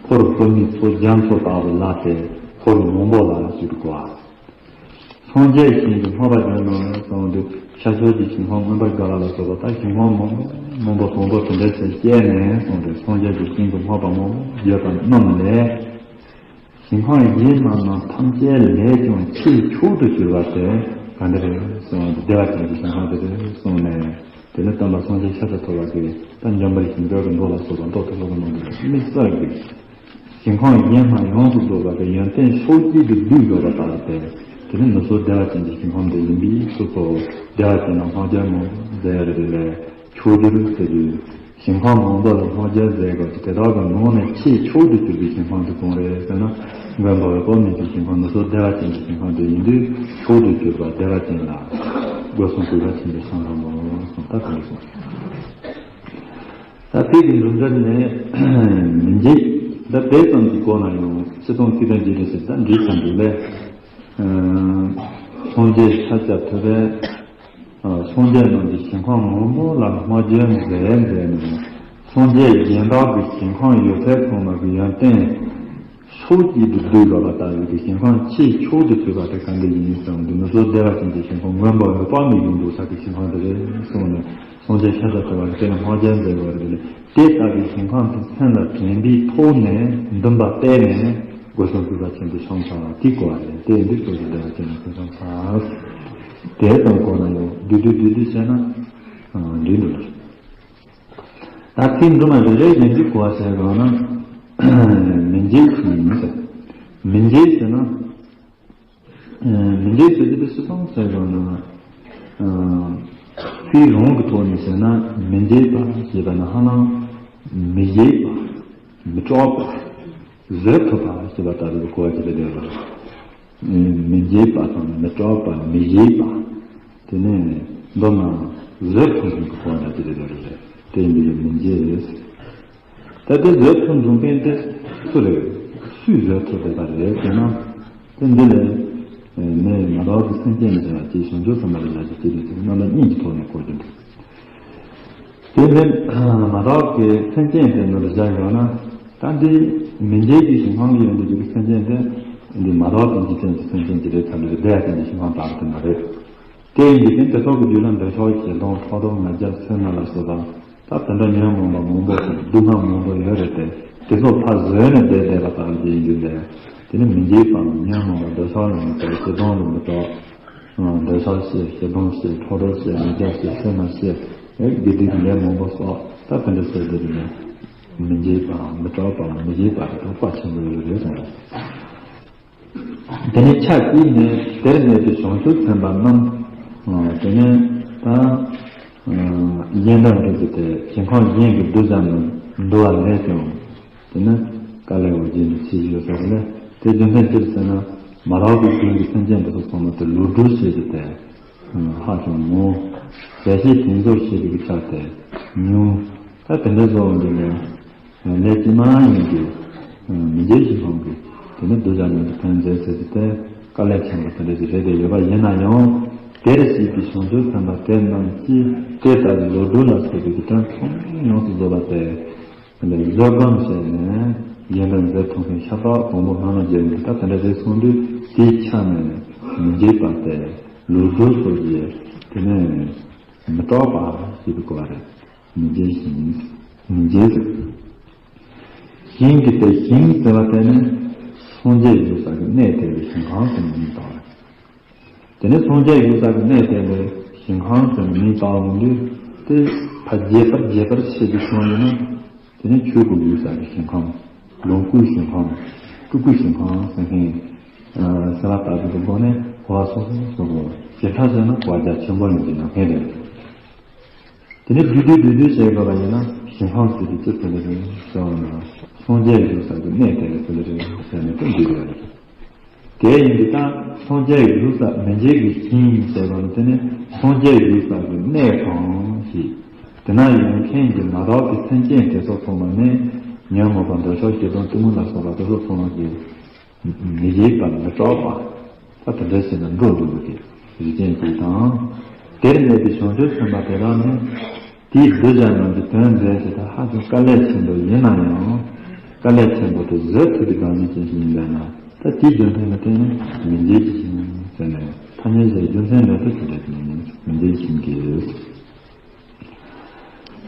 འཁོར་སློབ་མའི་ཚོགས་རྒྱ་མཚོ་ལྟ་བུ་ལ་དེ་འཁོར་མང་པོ་ལ་ཞིག་ཏུ་གོ་བ། སངས་རྒྱས་ཞིང་དུ་སྔོ་བ་བརྗོད་ནོ་གསུངས་ཏེ་ཤར་ཕྱོགས་ཀྱི་ཞིང་ཁམས་མངོན་པར་དགའ་བ་ལ་སོགས་པ་ད་ཞིང་ཁམས་མང་པོ་མང་པོ་བཟང་པོ་དེ་འདྲ་ཞིག་སྐྱེས་ནས་གསུངས་ཏེ་སངས་རྒྱས་ཀྱི་ཞིང་དུ་སྔོ་བ་མང་པོ་བརྗོད་པ་རྣམས་ལས། ཞིང་ཁམས་གཞན་རྣམས་ན་ཐམས་ཅད་ལས་ཀྱང་ཆེས་མཆོག་ཏུ་གྱུར་པ་དེ་ག་འདི་རེད་གསུངས་ཏེ་བདེ་བ་ཅན་གྱི་ཞིང་ཁམས་དེ་རེད་གསུངས་ནས། དེ་ནས་སྟོན་པ་སངས་རྒྱས་ཤཱཀྱ་ཐུབ་པ་གིས་ད་འཇམ་དཔལ་ཞིང་རྒྱལ་གྱི་མདོ་ལ་སོགས་པ་མདོ་ཐོག་ལ་གི་ནང་དུ་དམིགས་བསལ་གྱི་ཞིང་ཁམས་གཞན་ལ་ཡོངས་སུ་རྫོགས་པ་དེ་ཡོན་ཏན་ཕྱོགས་གཅིག་ཏུ་བསྡུས་ཡོད་པ་ལྟར་ཏེ། དེ་ནི་ནུབ་ཕྱོགས་བདེ་བ་ཅན་གྱི་ཞིང་ཁམས་དེ་ཡིན་པའི་ཚུལ་སོགས་བདེ་བ་ཅན་ལ་སྔོ་རྒྱལ་མོ་མཛད་རེ་རེ་ལས་མཆོག་གྱུར་ཟེར་རྒྱུ། ཞིང་ཁམས་མང་པོ་ལ་སྔོ་རྒྱལ་མཛད་དགོས་ཀྱི་དེ་དག་གི་ནང་ནས་ཆེས་མཆོག་ཏུ་གྱུར་པའི་ཞིང་ཁམས་དེ་གང་རེད་ཟེར་ན། མགོན་པོ་འོད་དཔག་མེད་ཀྱི་ཞིང་ཁམས་ནུབ་ཕྱོགས་བདེ་བ་ཅན་གྱི་ཞིང་ཁམས་དེ་ཡིན་དུས་མཆོག་ཏུ་གྱུར་པ་བདེ་བ་ཅན་ལ་སྒོ་གསུམ་གུས་པ་ཆེན་པོས་བསང་བླང་ངོ་གསུངས་ད་གང་གསུངས། ད་དེ་གི་འདུམ་འགྲིལ་ནས་མི་མཇེད་ད་དེ་ཙམ་གྱི་སྐོར་ན་ཡང་ཆེ་མཐོང་ཚིག་དོན་བརྗོད་འདི་ཟེར་ད་འདྲི་ཚན་འདུག་ལས། སངས་རྒྱས་ཤཱཀྱ་ཐུབ་པས་སངས་རྒྱས་རྣམས་ཀྱི་ཞིང་ཁམས་མང་པོ་ལ་སྔོ་རྒྱལ་མཛད་མཛད་ནས་སངས་རྒྱས་གཞན་དག་གི་ཞིང་ཁམས་ཡོད་ཚད་ཚང་མ་གི་ཡོན་ཏན་ཕྱོགས་གཅིག་ཏུ་བསྡུས་ཡོད་པ་ལྟ་བུའི་གི་ཞིང་ཁམས་ཆེས་མཆོག་ཏུ་གྱུར་པ་དེ་གང་དེ་ཡིན་གསུངས་འདུག་ནུབ་ཕྱོགས་བདེ་བ་ཅན་གྱི་ཞིང་ཁམས་མགོན་པོ་འོད་དཔག་མེད་ཀྱི་འདུག་ས་ཀྱི་ཞིང་ཁམས་དེ་རེད་གསུངས་ནས། སངས་རྒྱས་ཤཱཀྱ་ཐུབ་པ་དེ་ལ་སྔོ་རྒྱལ་མཛད་པ་རེད། དེ་ལྟ་བུའི་ཞིང་ཁམས་དེ་སེམས་ལ་དྲན་པའི་ཐོག་ནས་འདུན་པ་གཏད་ནས་སྒོ་གསུམ་གུས་པ་ཆེན་པོས་བསང་ཚར་བ་དེ་གོ་བ་རེད། དེ་འདི་ཚོ་ཞིག་བདེ་བ་ཅན་ལ་ཕུལ་བསང་ཚར། དེ་ཙམ་གོ་ན་ཡང་བསྡུས་བསྡུས་བསྡུས་བསྡུས་བྱས་ན་འགྲིག་འདུག་ད་ཚིག་འདི་མ་རེ་རེ་ཡིན་གྱི་གོ་བ་བྱས་དགོས་ན་མི་མཇེད་ཀྱི་ཡིན་ཟེར། མི་མཇེད་ཟེར་ན། མི་མཇེད་ཟེར་གྱི་དེ་སུ་དང་ཟེར་དགོས་ན། ཚིག་རང་གི་ཐོག་ནས་བཤད་ན་མི་མཇེད་པ་ཞེས་པ་ནི་ཧ་ལམ་མི་བཞེད་པ། མི་སྐྲག་པ། བཟོད་ཐུབ་པ་ཞེས་པ་ལྟ་བུའི་གོ་བ་ཅིག་ལ་བསྡད་པ། མི་མཇེད་པ་དང་མི་སྐྲག་པ་མི་བཞེད་པ། དེ་ནས་མདོར་ན་བཟོད་ཐུབ་པའི་གོ་བ་ཅིག་ལ་བསྡད་པ་རེད། དེ་ཡིན་དུས་མི་མཇེད་རེད། ད་དེ་བཟོད་ཐུབ་འདུག་མཁན་དེ་སུ་རེད། སུས་བཟོད་ཐུབ་བསྡད་པ་རེད་ཟེར་ན། དེ་འདི་ལས་ནས་མ་དག་གི་སེམས་ཅན་ནི་ཟེར་བ་ཅིག་བྱང་ཆུབ་སེམས་དཔའ་ལ་ཡར་ཅིག་སྐྱེ་དུས་ཚིག་རྣམ་པ་གཉིས་ཀྱི་ཐོག་ནས་གོ་རྒྱུ་འདུག་དེ་ནས་མ་དག་གི་སེམས་ཅན་དེ་ནོར་བཞག་ཡོད་ན། ད་འདི་མི་མཇེད་ཀྱི་ཞིང་ཁམས་ཡོད་འདུག་གི་སེམས་ཅན་དེ་འདི་མ་དག་གི་འཇིག་རྟེན་གྱི་སེམས་ཅན་གྱི་རེད་ཚར་ལས་བསྡད་ཡ་དེ་འདི་ཞིང་ཁམས་དག་དེ་མ་རེད། དེ་ཡིན་གྱི་དེ་དེ་ཚོགས་ཀྱི་རྒྱུད་ལ་འདོད་ཆགས་ཞེ་སྡང་ཕྲག་དོག་ང་རྒྱལ་བསོད་ནམས་ལ་སོགས་པ་ད་དེ་འདྲ་ཉོན་མོངས་པ་མང་པོ་དང་སྡུག་བསྔལ་མང་པོ་ཡོད་རེད་དེ། དེ་ཚོ་ཕར་བཟོས་ནས་བསྡད་བསྡད་པ་ལྟར་དེ་ཡིན་རྒྱུ་ལས། དེ་ནི་མི་འཇིགས་པའམ་ཉོན་མོངས་པ་འདོད་ཆགས་ལ་མི་སྐྱེ་ཞེ་སྡང་ལ་མི་སྐྲག་འདོད་ཆགས་ཞེ་ཞེ་སྡང་ཞེ་ཕྲག་དོག་ཞེ་ང་རྒྱལ་ཞེ་བསོད་ནམས་ཞེ་ཨེ་དགེ་སྡིག་གི་ལས་མང་པོ་བསགས་ད་དེ་འདྲ་བཟོས་བསྡད་རྒྱུ་ལས། མི་འཇིགས་པའམ་མི་སྐྲག་པའམ་མི་བཞེད་པ་དེ་དག་དཔའ་ཆེན་པོ་ཡོད་རེད་གསུངས་རེད། དེ་ནས་ཆ་གཅིག་ནས་དེར་གནས་པའི་བྱང་ཆུབ་སེམས་དཔའ་རྣམས། དེ་ནས་ད་གཞན་དག་འགྲུབ་ཀྱི་དེ་ཞིང་ཁམས་གཞན་གྱི་གདུལ་བྱ་རྣམས་འདུལ་བ་ལས་ཀྱང་དེ་ནི་དཀའ་ལས་འོ་བརྒྱལ་ནས་ཆེས་ཡོད་ས་རེད། དེ་རྒྱུ་མཚན་ཅི་རེད་ཟེར་ན་མ་རག་པའི་རྒྱུན་གྱི་སེམས་ཅན་འདི་ཚོ་ཚང་མ་དེ་ལུས་འགྲུལ་བྱེད་ཀྱི་དེ་ཧ་ཅང་མང་། ཞལ་ཤེས་དེ་ཚོ་ཤེས་པའི་ཆ་དེ་ཉུང་། ད་དེ་འདྲ་བཟོ་བ་འདི་ནི། ལས་ཅི་མ་ཡིན་གྱི། མི་འཇིགས་ཤིང་ལྷུང་གི། དེ་ནི་གདུལ་བྱ་རྣམས་ཀྱི་ཕན་མཛད་ཟེར་གྱི་དེ། དཀའ་ལས་ཆེན་པོ་དེ་འདྲ་ཞིག་རེད་དེ་ཡོད་པ་ཡིན་ན་ཡང་། དེར་གཤེགས་པའི་བྱང་ཆུབ་སེམས་དཔའ་དེ་རྣམས་ཀྱིས་དེ་ལྟ་བུའི་ལོ་དྲུག་ལ་སོགས་པའི་དོན་ཐམས་ཅད་ཡོངས་སུ་རྫོགས་པ་སྟེ། དེ་ལས་བཟོད་སྒོམ་བྱས་ནས་གཞན་དོན་མཛད་ཐུབ་མཁན་ཤ་སྟག་དང་པོ་སྔ་མ་རྒྱལ་བའི་ད་དེ་འདྲ་རེད་གསུངས་དུས་དེའི་ཆ་ནས་མི་འཇིགས་པ་སྟེ་ལོ་དྲུག་སོགས་ཀྱི་དེ་ནས་མི་སྐྲག་པ་ཞེས་པའི་གོ་བ་རེད། མི་འཇིགས་ཤིང་། མི་འཇིགས་ཟེར། ཞིང་གི་སྟེ་ཞིང་ཟེར་བ་དེ་ནི་སངས་རྒྱས་ཡོད་ས་གི་གནས་དེ་ལ་ཞིང་ཁམས་ཟེར་ནས་མིང་བཏགས་པ་རེད། དེ་ནས་སངས་རྒྱས་བཞུགས་ས་གི་གནས་དེ་ལ་ཞིང་ཁམས་ཟེར་ནས་མིང་བཏགས་འོང་དུས་དེ་ཕར་རྒྱས་པར་རྒྱས་པར་བྱེད་དུ་སོང་ཡོད་ན། དེ་ནས་ཆོས་སྐུ་བཞུགས་ས་གི་ཞིང་ཁམས། ལོངས་སྐུའི་ཞིང་ཁམས། སྤྲུལ་སྐུའི་ཞིང་ཁམས་ཟེར་མཁན། ཨ་གསལ་བ་ལྟ་བུ་གི་སྒོ་ནས་གོ་བ་སོ་སོ་སོ་སོ་བྱེ་བྲག་ཟེར་ན་གོ་བ་རྒྱ་ཆེན་པོ་ཡིན་གྱི་ན་མཁན་རེད། དེ་ནས་བསྡུས་བསྡུས་བསྡུས་བསྡུས་བྱས་དགོས་པ་ཡིན་ན་ཞིང་ཁམས་ཟེར་དུས་ཅི་ཟེར་ནི་རེད་ཟེར་བ་ན། སངས་རྒྱས་བཞུགས་ས་གི་གནས་དེ་ལ་ཟེར་ནི་རེད་ཟེར་ནས་དེ་འདུས་པ་རེད། དེ་ཡིན་དུས་ད་སངས་རྒྱས་བཞུགས་ས་མི་མཇེད་ཀྱི་ཞིང་ཟེར་བ་ནི་དེ་ནི་སངས་རྒྱས་བཞུགས་ས་གི་གནས་གང་ཞིག་དེ་ན་ཡོད་མཁན་གྱི་མ་དག་པའི་སེམས་ཅན་དེ་ཚོ་ཚང་མ་ནི་ཉོན་མོངས་པ་འདོད་ཆགས་ཞེ་སྡང་གཏི་མུག་ལ་སོགས་པ་དེ་ཚོ་ཚང་མ་གི་མི་བརྗེད་པ་མི་སྐྲག་པ། ད་དེ་འདྲ་བྱས་ན་འགྲོ་འདུག་གི་རིགས་ཅན་ཅིག་དང་། དེར་གནས་པའི་བྱང་ཆུབ་སེམས་དཔའ་དེ་དག་ནི། དེའི་གདུལ་བྱ་རྣམས་ཀྱི་དོན་མཛད་ཅེས་ད་ཧ་ཅང་དཀའ་ལས་ཆེན་པོ་ཡིན་ན་ཡང་། དཀའ་ལས་ཆེན་པོ་དེ་བཟོད་ཐུབ་པའི་བདག་ཉིད་ཅན་ཞིག་ཡིན་པས་ན། ད་དེའི་རྒྱུ་མཚན་ལ་བརྟེན་ནས་མི་མཇེད་ཀྱི་ཞིང་ཟེར་ནས་ཐ་སྙད་བྱའི་རྒྱུ་མཚན་མེད་པར་ཞིག་རེད། མི་མཇེད་ཀྱི་ཞིང་གི།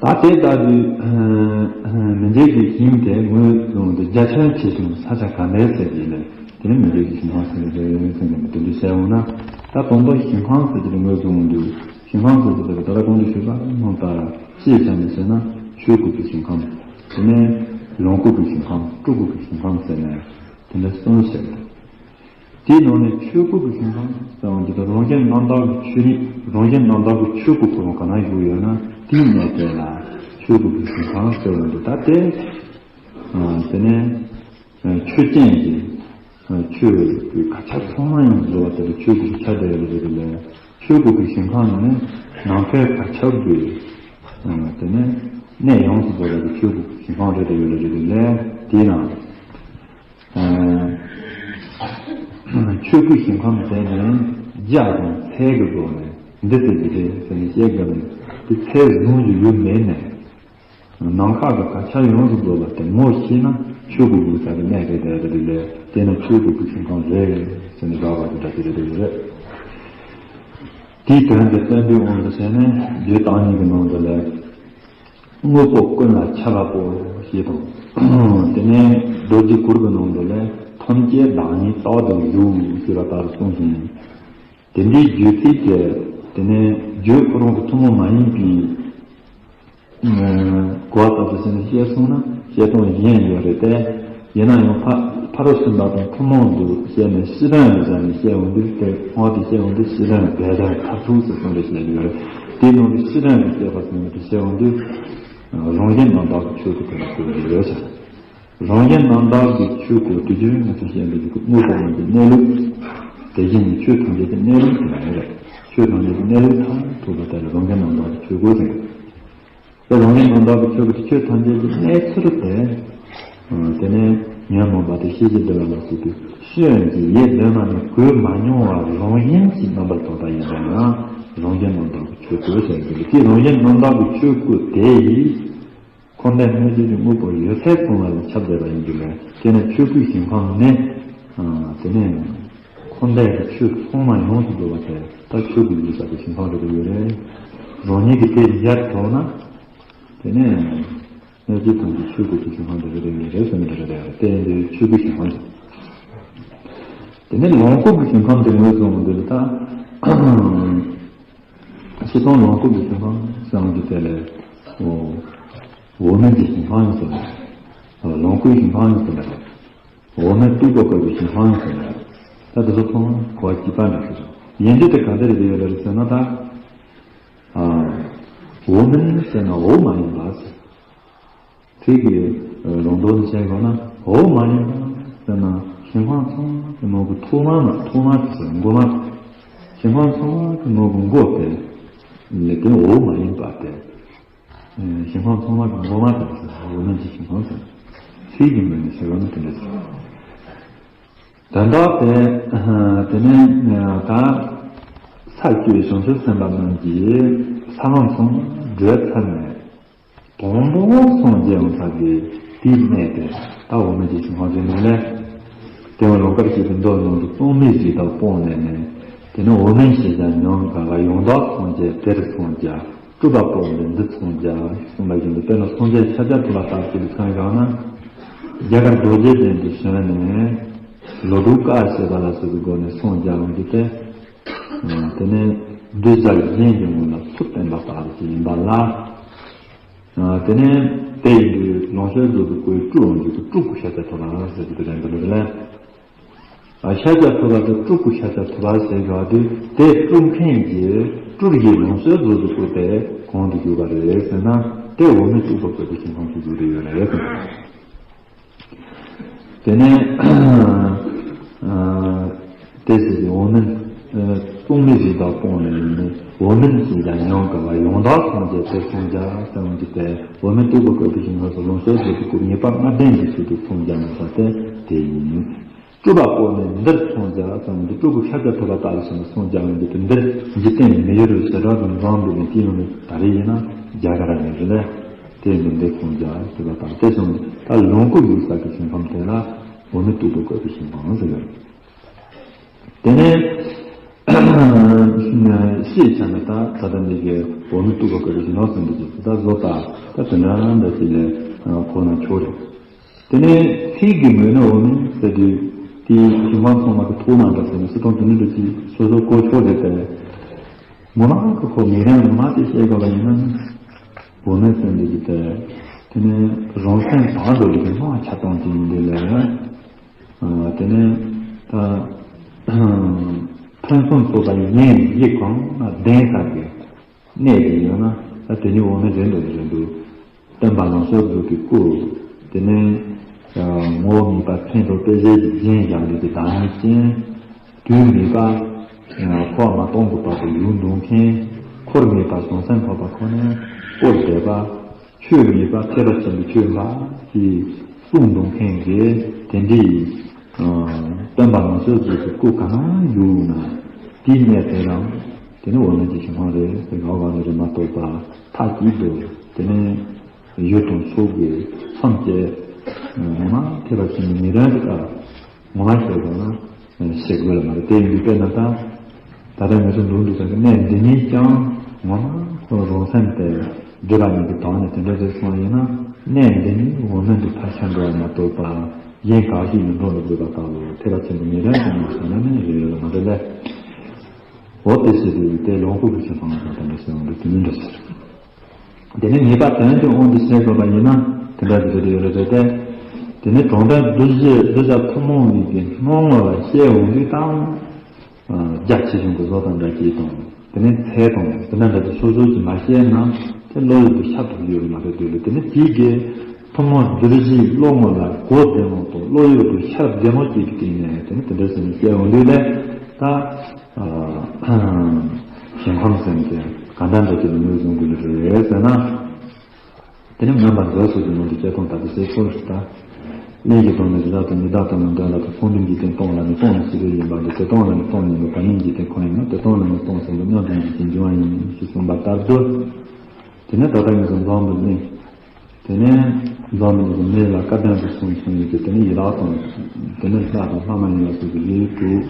ད་དེ་ལྟ་བུའི་མི་མཇེད་ཀྱི་ཞིང་དེ་ངོས་བཟུང་སྟེ་རྒྱ་ཁྱོན་ཆེ་ཆུང་ས་ཆ་ག་འདྲའི་ཟེར་གྱི་ནས་དེ་ནི་མི་མཇེད་ཀྱི་ཞིང་ཁམས་ཟེར་གྱི་རེད་ཟེར་ནས་དེ་འདྲ་བཤད་འོང་ན། ད་དང་པོ་ཞིང་ཁམས་ཟེར་གྱི་རེད། ངོས་བཟུང་དུས་ཞིང་ཁམས་ཟེར་གྱི་རེད། ད་ལྟ་གོང་དུ་ཞུས་པ་ནང་ལྟར་སྤྱིའི་ཆ་ནས་བཤད་ན་ཆོས་སྐུ་གི་ཞིང་ཁམས། དེ་ནས་ལོངས་སྐུ་གི་ཞིང་ཁམས། སྤྲུལ་སྐུ་གི་ཞིང་ཁམས་ཟེར་ནས་དེ་འདྲ་གསུམ་བཤད། དེའི་ནང་ནས་ཆོས་སྐུ་གི་ཞིང་ཁམས་ཟེར་བ་འདི་དག་རང་བཞིན་རྣམ་དག་གི་ཆོས་ཉིད། རང་བཞིན་རྣམ་དག་གི་ཆོས་སྐུ་ཁོ་རང་ག་ན་བཞུགས་ཡོད་ན་དེའི་གནས་དེ་ལ་ཆོས་སྐུ་གི་ཞིང་ཁམས་ཟེར་བ་འདི་ད་དེ། དེ་ནས་ཆོས་ཅན་གྱི་ཆོས་ཀྱི་གར་ཆ་ཚང་མ་ཡང་བཟོ་བ་དེ་ལ་ཆོས་སྐུ་གི་ཆ་དེ་ཡོད་ལ་ཆོས་སྐུ་གི་ཞིང་ཁམས་ནི་ནམ་མཁའི་གར་ཆ་གི་དེ་ནས་གནས་ཡོངས་སུ་རྫོགས་པ་གི་ཆོས་སྐུ་གི་ཞིང་ཁམས་རེད་དེ་ཡོད་ལ་དེའི་ནང་། ཆོས་སྐུའི་ཞིང་ཁམས་དེ་ནི་རྒྱ་དང་ཚལ་གྱི་སྒོ་ནས་འདི་ལྟ་བུ་རེད་ཟེར་ནས་བཤད་དགོས་ནས་དེ་ཚལ་བཟུང་རྒྱུ་ཡོད་མེད་ནས། ནམ་མཁའ་གི་གར་ཆ་ཡོངས་སུ་རྫོགས་པ་དེ་ངོ་ཤེས་ན་ཆོས་སྐུ་ཡོད་ས་གི་གནས་རེད་དེ་རེད་ལས། དེ་ནི་ཆོས་སྐུ་གི་ཞིང་ཁམས་རེད་ཟེར་ནས་བཞག་པ་དེ་འདྲ་ཞིག་རེད་དེ་རེད། དེའི་དོན་དེ་བསྟན་པའི་དབང་དུ་བྱས་ནས་རྒྱུད་བརྟག་གཉིས་ཀྱི་ནང་དུ་ལས། དངོས་པོ་ཀུན་ལ་ཁྱབ་པ་པོ་ཞེས་དང་། དེ་ནས་རྡོ་རྗེ་གུར་གྱི་ནང་དུ་ལས་ཐམས་ཅད་བདག་ཉིད་རྟག་ཏུ་བཞུགས་ཞེས་པ་ལྟར་གསུངས་ཤིང་། དེ་འདྲའི་རྒྱུད་ཚིག་དེ་དེ་ནས་རྒྱུད་ཁོ་རང་གི་ཐུན་མོང་མ་ཡིན་པའི་གོ་བ་ལྟ་བུ་ཟིན་ནས་བཤད་སོང་ན་བཤད་སྟངས་གཞན་ཡོད་རེད་དེ། ཡིན་ན་ཡང་ཕ་ཕ་རོལ་ཕྱིན་པ་དང་ཐུན་མོང་དུ་བཤད་ནས་སྤྱི་དོན་ལ་བཞག་ནས་བཤད་འོང་དུས་དེ་སྔོན་དུ་བཤད་འོང་དུས་སྤྱི་དོན་འབད་དོན་མཐར་ཐུག་ཟེར་གསུངས་ཏེ་བཤད་ཡོད་རེད། དེའི་ནང་དུ་སྤྱི་དོན་ལ་བཤད་པ་ཟེར་ནས་དེ་བཤད་འོང་དུས། རང་བཞིན་རྣམ་དག་གི་ཆོས་སྐུ་དེ་ལ་གོ་དགོས་ཡོད་ཟེར། རང་བཞིན་རྣམ་དག་གི་ཆོས་སྐུ་དེ་རྒྱུན་ང་ཚོས་བཤད་པའི་དངོས་པོ་རྣམས་ཀྱི་གནས་ལུགས། དེ་བཞིན་ནི་ཆོས་ཐམས་ཅད་ཀྱི་གནས་ལུགས་དེ་ཡང་རེད། ཆོས་ཐམས་ཅད་ཀྱི་གནས་ལུགས་མཐར་ཐུག་པ་དེ་ལ་རང་བཞིན་རྣམ་དག་གི་ཆོས་སྐུ་ཟེར། དེ་རང་བཞིན་རྣམ་དག་གི་ཆོས་སྐུ་དེ་ཆོས་ཐམས་ཅད་ཀྱི་གནས་ཚུལ་དེ། དེ་ནས་ཉོན་མོངས་པ་དེ་ཤེས་བཞིན་དུ་ལ་ལ་སོགས་པའི་ཤེས་ཡོན་གྱི་ཡིད་གདོད་མ་ནས་གོས་མ་མྱོང་བ་རང་བཞིན་གྱིས་རྣམ་པར་དག་པ་ཡིན་པས་ན་རང་བཞིན་རྣམ་དག་གི་ཆོས་སྐུ་ཟེར་གྱི་འདུག་དེ་རང་བཞིན་རྣམ་དག་གི་ཆོས་སྐུ་དེ་ཡིས། འཁོར་འདས་སྣོད་བཅུད་ཀྱི་དངོས་པོ་ཡོད་ཚད་ཚང་བ་ལ་ཁྱབ་བསྡད་པ་ཡིན་གྱི་ལས། དེ་ནས་ཆོས་སྐུའི་ཞིང་ཁམས་ནི། དེ་ནས་འཁོར་འདས་ཀྱི་ཆོས་ཚང་མ་ཡོངས་སུ་རྫོགས་པ་དེ་ད་ཆོས་སྐུ་ཡོད་ས་ཀྱི་ཞིང་ཁམས་རེད་དེ་ཡོད་རེད། རང་ཉིད་ཀྱིས་དེ་སྦྱར་ཐུབ་ན། དེ་ནས་སྣོད་བཅུད་ཐམས་ཅད་ཆོས་སྐུ་གི་ཞིང་ཁམས་རེད་དེ་ཡོད་རེད་ཟེར་ནས་རེད་རེད། དེ་ཡིན་དུས་ཆོས་སྐུའི་ཞིང་ཁམས་རེད། དེ་ནས་ལོངས་སྐུ་གི་ཞིང་ཁམས་དེ་ངོས་བཟུང་འདི་ལ་ད། སྤྱིར་བཏང་ལོངས་སྐུ་གི་ཞིང་ཁམས་ཟེར་བ་འདི་དེ་ལས། འོ། འོག་མིན་གྱི་ཞིང་ཁམས་ཡང་ཟེར་ལ། ལོངས་སྐུའི་ཞིང་ཁམས་ཡང་ཟེར་ལ། འོག་མིན་སྤྲུལ་པ་སྐུ་གི་ཞིང་ཁམས་ཡང་ཟེར་ལ། ད་དེ་ཚོ་ཚང་མ་གོ་བ་གཅིག་པ་འདྲ་ཞིག་རེད། ཡིན་རྒྱུ་དེ་ག་འདྲ་རེད་ཡོད་རེད་ཟེར་ན་ད། འོག་མིན་ཟེར་ན་འོག་མ་ཡིན་པ་ཟེར། ཚིག་གི་རང་དོན་དུ་བཤད་དགོས་ན་འོག་མ་ཡིན་པ་ཟེར་ན་ཞིང་ཁམས་ཚང་མ་གི་ནང་གི་ཐོག་མ་མ་ཐོག་མ་དེ་ཟེར་མགོ་མ། ཞིང་ཁམས་ཚང་མ་གི་ནང་གི་མགོ་དེ་ལས་དོན་འོག་མ་ཡིན་པ་དེ། ཞིང་ཁམས་ཚང་མ་གི་མགོ་མ་དེ་ཟེར་འོག་མིན་གྱི་ཞིང་ཁམས་ཟེར། ཚིག་གི་ངོས་ནས་བཤད་པ་ནི་དེ་འདྲ་ཟེར། དོན་དག་དེ་དེ་ནས་ད་ས་བཅུའི་བྱང་ཆུབ་སེམས་དཔའ་རྣམས་ཀྱིས་ས་ལམ་ཚང་མ་བགྲོད་ཚར་ནས། དང་པོ་སངས་རྒྱས་ཡོང་ས་གི་དེའི་གནས་དེ་ད་འོག་མིན་གྱི་ཞིང་ཁམས་ཟེར་ནས་ལས། དེ་བ་ལོ་ཀར་ཞེས་པའི་མདོ་ནང་དུ་སྟོང་མིན་རིགས་དང་སྤོང་ནས་ནས། དེ་ནས་འོག་མིན་ཞེས་བྱ་ཉམས་དགའ་བ་ཡང་དག་སངས་རྒྱས་དེར་སངས་རྒྱས། སྤྲུལ་པ་པོ་འདི་འདི་སངས་རྒྱས་གསུངས་པ་བཞིན་དུ་དཔེར་ན་སངས་རྒྱས་ཤཱཀྱ་ཐུབ་པ་ལྟ་བུ་ལ་མཚོན་བཞག་ན། རྒྱ་གར་རྡོ་རྗེ་གདན་དུ་བྱོན་ནས། ལོ་དྲུག་བཀའ་བཤད་པ་ལ་སོགས་པའི་སྒོ་ནས་སངས་རྒྱས་འོང་རྒྱུ་སྟེ། དེ་ནས་གདུལ་བྱ་གཞན་གྱི་ངོ་ལ་ཚུར་བསྟན་པ་ལྟ་བུ་ཞིག་ཡིན་པ་ལ། དེ་ནས་དེ་ཡིན་དུས་ལོངས་སྤྱོད་རྫོགས་པའི་སྐུའི་སྤྲུལ་བ་འཇུག་པའི་སྤྲུལ་སྐུ་ཤཱཀྱ་ཐུབ་པ་ཟེར་གྱི་དེ་རེད་འདུག་ལ། ཤཱཀྱ་ཐུབ་པ་དེ་སྤྲུལ་སྐུ་ཤཱཀྱ་ཐུབ་པ་ཟེར་བ་དེ་དེ་སྤྲུལ་མཁན་གྱི་སྤྲུལ་གྱི་ལོངས་སྤྱོད་རྫོགས་པའི་སྐུ་དེ་གང་དུ་གྱུར་པ་རེད་ཟེར་ན། དེ་འོག་མིན་སྟུག་པོ་བཀོད་པའི་ཞིང་ཁམས་སུ་གྱུར་ཏེ་ཡོད་རེད། དེ་ནས་དེ་ཟེར་གྱི་འོག་མིན་སྟོང་མི་རིགས་དང་སྤོང་ནས་ཡིན་ནི། འོག་མིན་གྱི་ཡང་ཡང་དགའ་བ་ཡང་དག་སངས་རྒྱས་དེར་འཚང་རྒྱ་ཙམ་གྱི་དེ། འོག་མིན་སྟུག་པོ་བཀོད་པའི་ཞིང་ཁམས་སུ་ལོངས་སྤྱོད་རྫོགས་པའི་སྐུ་ངེས་པ་ལྔ་ལྡན་གྱི་ཚུལ་དུ་འཚང་རྒྱ་མི་ས་དེ་དེ་ཡིན། སྤྲུལ་པ་བཀོད་ནས་འདིར་འཚང་རྒྱ་ཙམ་གྱི་སྤྲུལ་སྐུ་ཤཱཀྱ་ཐུབ་པ་ལྟ་བུ་ཞིག་ལ་འཚང་རྒྱ་ཡོང་རྒྱུ་དེ། འདིར་འཇིག་རྟེན་མི་ཡུལ་རུ་ཞེ་དྲག་ཏུ་འཛོམས་འདུག་ནས། དེ་ཡོང་ནས་ད་རེས་ཡིན་ན་རྒྱ་གར་ནས་རེད་ལས། དེ་ནས་འདིར་འཚང་རྒྱ་ཟེར་བ་དང་། དེ་སོང་ད་ལོངས་སྐུ་ཡོད་ས་ཀྱི་ཞིང་ཁམས་དེ་ལ་འོག་མིན་སྟུག་པོ་བཀོད་པའི་ཞིང་ཁམས་ཟེར་ཡོད། དེ་ནས་ཤེས་བྱ་ནི་ད་ད་ལྟ་འདི་གའི་འོག་མིན་སྟུག་པོ་བཀོད་པའི་ཞིང་ཁམས་ཟེར་འདུག་ཅེས་ད་བཟོ་ལྟ་ད་དེ་འདྲ་འདྲ་ཅིག་ལས་གོ་ན་ཆོག་རེད། དེ་ནས་ཚིག་གི་ངོས་ནས་འོག་མིན་ཟེར་དུས་དེའི་ཞིང་ཁམས་ཚང་མ་གི་ཐོག་མ་འདྲ་ཟེར་ནས་སུ་དང་དེ་ནས་འདྲ་ཅིག་སོ་སོ་གོ་ཆོག་རེད་དེ། ངོ་མ་གི་ཁོ་མི་རང་ངོ་མ་དེ་བཤད་དགོས་པ་ཡིན་ན། འོག་མིན་ཟེར་འདི་གི་དེ། དེ་ནས་རང་སེམས་དང་འགྲོ་བའི་སྣང་བ་ཆ་ཚང་ཅིག་ཡིན་འདི་ལས། དེ་ནས་ད་ཕུན་སུམ་ཚོགས་པ་ཡིན་ཡིད་གང་ན་ལྡན་ས་གི་གནས་དེ་ཡོད་ན། ད་དེ་ནི་འོག་མིན་རེད་འདུག་རེད་འདུག་སྟོན་པ་ལོངས་སྤྱོད་རྫོགས་པའི་སྐུ། དེ་ནས་ངོ་བོ་ངེས་པ་མཚན་དང་དཔེ་བྱད་ཀྱི་རྒྱན་བཞག་ནས་ཀྱི་བདག་ཉིད་ཅན། དུས་མེད་པ། འཁོར་བ་མ་སྟོངས་གི་བར་དུ་ཡུལ་འདོམས་མཁན། འཁོར་མེད་པ་བྱང་སེམས་ཐོབ་པ་ཁོ་ནས་སྐུར་བསྡད་པ། ཆོས་མེད་པ་ཐེག་པ་ཆེན་པོའི་ཆོས་འབའ་ཞིག་གསུང་འདོམས་མཁན་གྱི་དེ་འདྲའི་སྟོན་པ་ལོངས་སྤྱོད་རྫོགས་པའི་སྐུ་ག་ན་ཡོད་ན། དེའི་གནས་དེ་རང་དེ་ནི་འོག་མིན་གྱི་ཞིང་ཁམས་རེད་ཟེར་ག་བ་ནི་རེད་མ་གཏོགས་པ་མཐའ་གཅིག་ཏུ་དེ་ནི། ཡུལ་དང་ཕྱོགས་ཀྱི་མཚམས་བཅད། ངོ་མ་ཐེག་པ་ཆེན་པོའི་མི་རང་གི་ཀ་ངོ་མ་བཤད་དགོས་ན་བཤད་དགོས་ལ་མ་རེད། དེ་ཡིན་དུས་དཔེར་ན་ད་ད་ལྟ་ང་ཚོ་འདུག་འདུག་ཟེར་གི་གནས་འདི་ཉིད་ཀྱང་ངོ་མ་ཁོ་རང་སེམས་དེ་སྒྲིབ་པ་ཉིད་ཀྱིས་དང་ནས་དེ་འདྲ་ཟེར་སོང་ཡིན་ན། གནས་འདི་ཉིད་འོག་མིན་དུ་ཕར་ཕྱིན་འགྲོ་བ་མ་གཏོགས་པ་གཞན་གང་ཞིག་ཡིན་འགྲོ་མི་དགོས་པ་ལྟ་བུ་ཐེག་པ་ཆེན་པོའི་མི་རང་གི་ངོ་མ་བཤད་ན་ནི་རེད་ལ་མ་རེད་ལས། འོ་དེ་ཟེར་དུས་དེ་ལོངས་སྐུ་གི་ཆོས་སྤང་བ་དང་དེ་འདྲ་ཟེར་བ་འདི་དེ་མིན་འདྲ་ཟེར། དེ་ནས་ངེས་པ་དོན་གྱི་དབང་དུ་བྱས་དགོས་པ་ཡིན་ན་དེ་འདྲ་ཟེར་དུ་ཡོད་རེད་དེ། དེ་ནས་གྲོང་དོན་གདུལ་བྱ་གདུལ་བྱ་ཐུན་མོང་གི་སྣང་ངོ་ལ་བཤད་འོང་དུས་དང་། རྒྱ་ཆེ་ཆུང་གི་བཟོ་དང་འདྲ་སྐྱེས་དང་དེ་ནས་ཚད་དང་དེ་འདྲ་འདྲ་དུ་སོ་སོ་གྱིས་མ་བཤད་ན་དེ་བློ་ཡུལ་དུ་ཤར་ཐུབ་ཡོད་མ་རེད་དེ་ལས། དེ་ནས་དེའི་གི་ཐུན་མོང་གདུལ་བྱའི་བློ་ངོ་ལ་གོ་བདེ་མོ་དང་བློ་ཡུལ་དུ་ཤར་བདེ་མོ་སྐྱེས་ཀྱི་སྟེང་ནས་དེ་ནས་དེ་འདྲ་ཟེར་ནས་བཤད་འོང་དུས་ལས་ད། ཞིང་ཁམས་ཟེར་ནས་ག་འདྲ་འདྲ་ཅིག་ལ་ངོས་བཟུང་དགོས་ཀྱི་རེད་ཟེར་ན། དེ་ནི་མངོན་པར་མཛོད་སོགས་ཀྱི་ནང་དུ་སྐྱེ་སྟོང་ལྟ་བུ་ཞེས་གསུངས་སུ་གདའ། གླིང་གི་སྟོང་ནི་རི་དྭགས་དང་ཉི་ཟླ་ལྟ་བུ་འདོད་ལ་དང་། ཁོང་དུ་འཇིག་རྟེན་སྟོང་ལ་ནི་སྟོང་ནི་སྤྱི་རོལ་ཡིན་པ་ལས། དེ་སྟོང་ལ་ནི་སྟོང་ཉིད་ནི་བར་མིན་འཇིག་རྟེན་ཁོ་ཡིན་ནོ། དེ་སྟོང་ལ་ནི་སྟོང་ཟིན་དུ་མཉམ་དུ་འཇིག་རྟེན་འབྱུང་བ་ཡིན་ཞེས་གསུངས་པ་ལྟར་དུ། དེ་ནི་ད་ལྟ་ངེད་ཚོ་འཛོམས་པའི་གླིང་། དེ་ནས་འཛམ་བུ་གླིང་གི་མི་ལ་བཀའ་བསྟན་དུ་གསུངས་གསུངས་ཡོད་ཀྱི། དེ་ནས་ཡི་དྭགས་དང་། དེ་ནས་ལྷ་དང་ལྷ་མ་ཡིན་ལ་སོགས་ཀྱི་རིགས་དྲུག་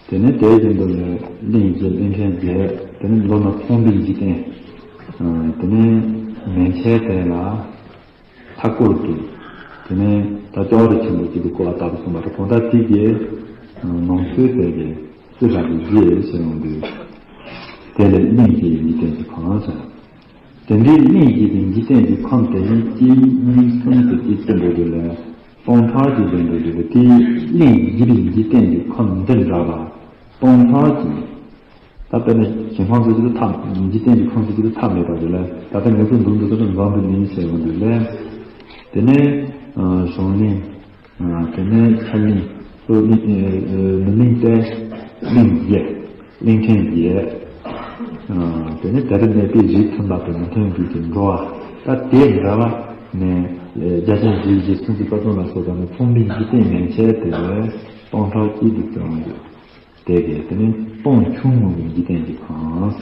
དེ་ནས་དེ་བཞིན་དུ་ལས་གླིང་བཞི་གླིང་ཕྲན་བརྒྱད། དེ་ནས་མདོར་ན་ཚངས་པའི་འཇིག་རྟེན། དེ་ནས་མན་ཆད་དེ་ལ་མཐའ་སྐོར་དུ། དེ་ནས་ད་ལྕགས་རི་ཆེན་པོ་གཅིག་ཏུ་བསྐོར་བ་ལྟ་བུ་གསུངས་པ་དང་། གང་ལྟར་དེ་གའི་ནང་ཚུལ་དེ་གའི་རྩི་ལ་གི་རྗེས་ཟེར་ཡོང་དུས། དེ་ལས་གླིང་བཞི་ཡི་འཇིག་རྟེན་གྱི་ཁམས་ཟེར། དེ་འདྲའི་གླིང་བཞི་པའི་འཇིག་རྟེན་གྱི་ཁམས་དེ་ནི་གཅིག་གཉིས་གསུམ་དུ་གཅིག་ཙམ་འགྲོ་དུས་ལས་སྟོང་ཕྲག་གཅིག་ཙམ་འགྲོ་དུས་ལས། དེའི་གླིང་བཞི་པའི་འཇིག་རྟེན་གྱི་ཁམས་འདི་འདྲ་ལ་སྟོང་ཕྲག་གཅིག་ད་དཔེར་ན་ཞིང་ཁམས་སུ་ཅི་ལ་ཐ་འཇིག་རྟེན་གྱི་ཁམས་སུ་ཅི་ལ་ཐ་མེད་པ་དེ་ལས། ད་ལྟ་ངེད་ཚོ་འདུག་འདུག་ད་ལྟ་འཛམ་བུ་གླིང་ཟེར་བ་འདི་ལས། དེ་ནས་གཞུང་གླིང་། དེ་ནས་ཆར་གླིང་། ལྷོ་གླིང་། ནུབ་གླིང་སྟེ། གླིང་བརྒྱད། གླིང་ཕྲན་བརྒྱད། དེ་ནས་དེར་གནས་པའི་རིགས་མཐུན་པ་དང་མི་མཐུན་པའི་གི་འགྲོ་བ། ད་དེ་འདྲ་བ་ནས་རྒྱ་ཆེན་རིགས་བཞི་ཚུན་ཚོད་པ་ཙམ་ལ་སོགས་པ་ནི་ཚངས་པའི་འཇིག་རྟེན་མན་ཆད་དེ་ལས་སྟོང་ཕྲག་གཅིག་ཏུ་བརྩི་བ་ཡོད། དེ་གས་དེ་ནས་སྟོང་ཆུང་ངུ་གི་འཇིག་རྟེན་གྱི་ཁམས།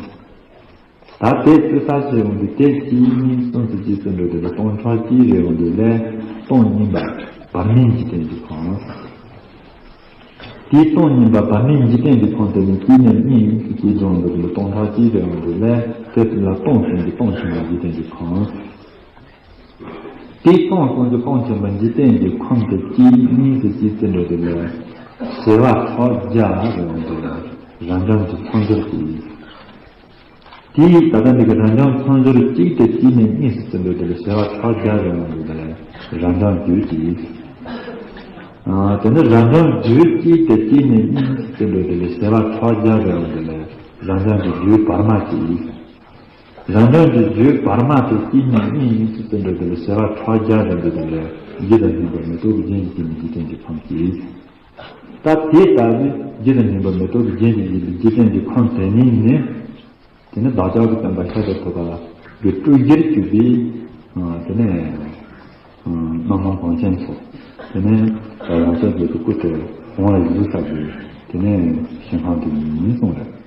ད་དེ་ཚོ་ས་ཆེ་འོང་དུས་དེ་གཅིག་གཉིས་གསུམ་ཚོ་གཅིག་ཚོ་འགྲོ་དུས་ལ་སྟོང་ཕྲག་གཅིག་རེ་འོང་དུས་ལས་སྟོང་གཉིས་པ་བར་མིན་འཇིག་རྟེན་གྱི་ཁམས། དེའི་སྟོང་གཉིས་པ་བར་མིན་འཇིག་རྟེན་གྱི་ཁམས་དེ་ནི་གཅིག་ནས་གཉིས་གཅིག་འགྲོ་འདུག་ལ་སྟོང་ཕྲག་གཅིག་རེ་འོང་དུས་ལས་དེ་ལ་སྟོང་གསུམ་གྱི་སྟོང་ཆུང་བ་འཇིག་རྟེན་གྱི་ཁམས། དེའི་སྟོང་གསུམ་གྱི་སྟོང་ཆེན་པོ་འཇིག་རྟེན་གྱི་ཁམས་དེ་གཅིག་གཉིས་སུ་གཅིག་ཙམ་འགྲོ་དུས་ལས་བྱེ་བ་ཕྲག་བརྒྱ་རེ་འོང་དུས་ལས། རབ་འབྱམས་ཀྱི་མཚམས་སྦྱོར་གྱི། དེའི་ད་ལྟ་འདི་གི་རབ་འབྱམས་མཚམས་སྦྱོར་གཅིག་དང་གཅིག་ནས་གཉིས་སུ་བརྩི་འདོད་དེ་ལ་བྱེ་བ་ཕྲག་བརྒྱ་རེ་ཡོང་འདུག་དེ་ལ་རབ་འབྱམས་བརྒྱད་ཀྱི། དེ་ནས་རབ་འབྱམས་བརྒྱད་གཅིག་དང་གཅིག་ནས་གཉིས་སུ་བརྩི་འདོད་དེ་ལ་བྱེ་བ་ཕྲག་བརྒྱ་རེ་ཡོང་འདུག་དེ་ལ་རབ་འབྱམས་ཀྱི་བརྒྱད་བར་མ་གཅིག། རབ་འབྱམས་ཀྱི་བརྒྱད་བར་མ་དེ་གཅིག་ནས་གཉིས་སུ་བརྩི་འདོད་དེ་ལ་བྱེ་བ་ཕྲག་བརྒྱ་རེ་འདུག་དེ་ལ་བརྒྱད་དང་མཉམ་པའི་མེ་ཏོག་གི་རྒྱན་གྱི་སྐྱེ་གནས་འཇིག་རྟེན་གྱི་ཁམས་གཅིག། ད་དེ་ལྟ་བུའི་བརྒྱད་དང་མཉམ་པའི་མེ་ཏོག་གི་རྒྱན་གྱི་ཡུལ་འཇིག་རྟེན་གྱི་ཁམས་དེ་ཉིད་ནི། དེ་ནི་བདག་ཅག་གི་བསྟན་པ་ཤཱཀྱ་ཐུབ་པ་གི་སྤྲུལ་གཞིར་གྱུར་པའི། དེ་ནས། རྣམ་སྣང་གངས་ཅན་སོགས། དེ་ནས་རང་ཅག་གི་སྐུ་དེ་དབང་ལ་བཞུགས་ས་གི་དེ་ནས་ཞིང་ཁམས་དེ་ཉིད་གསུངས་རེད།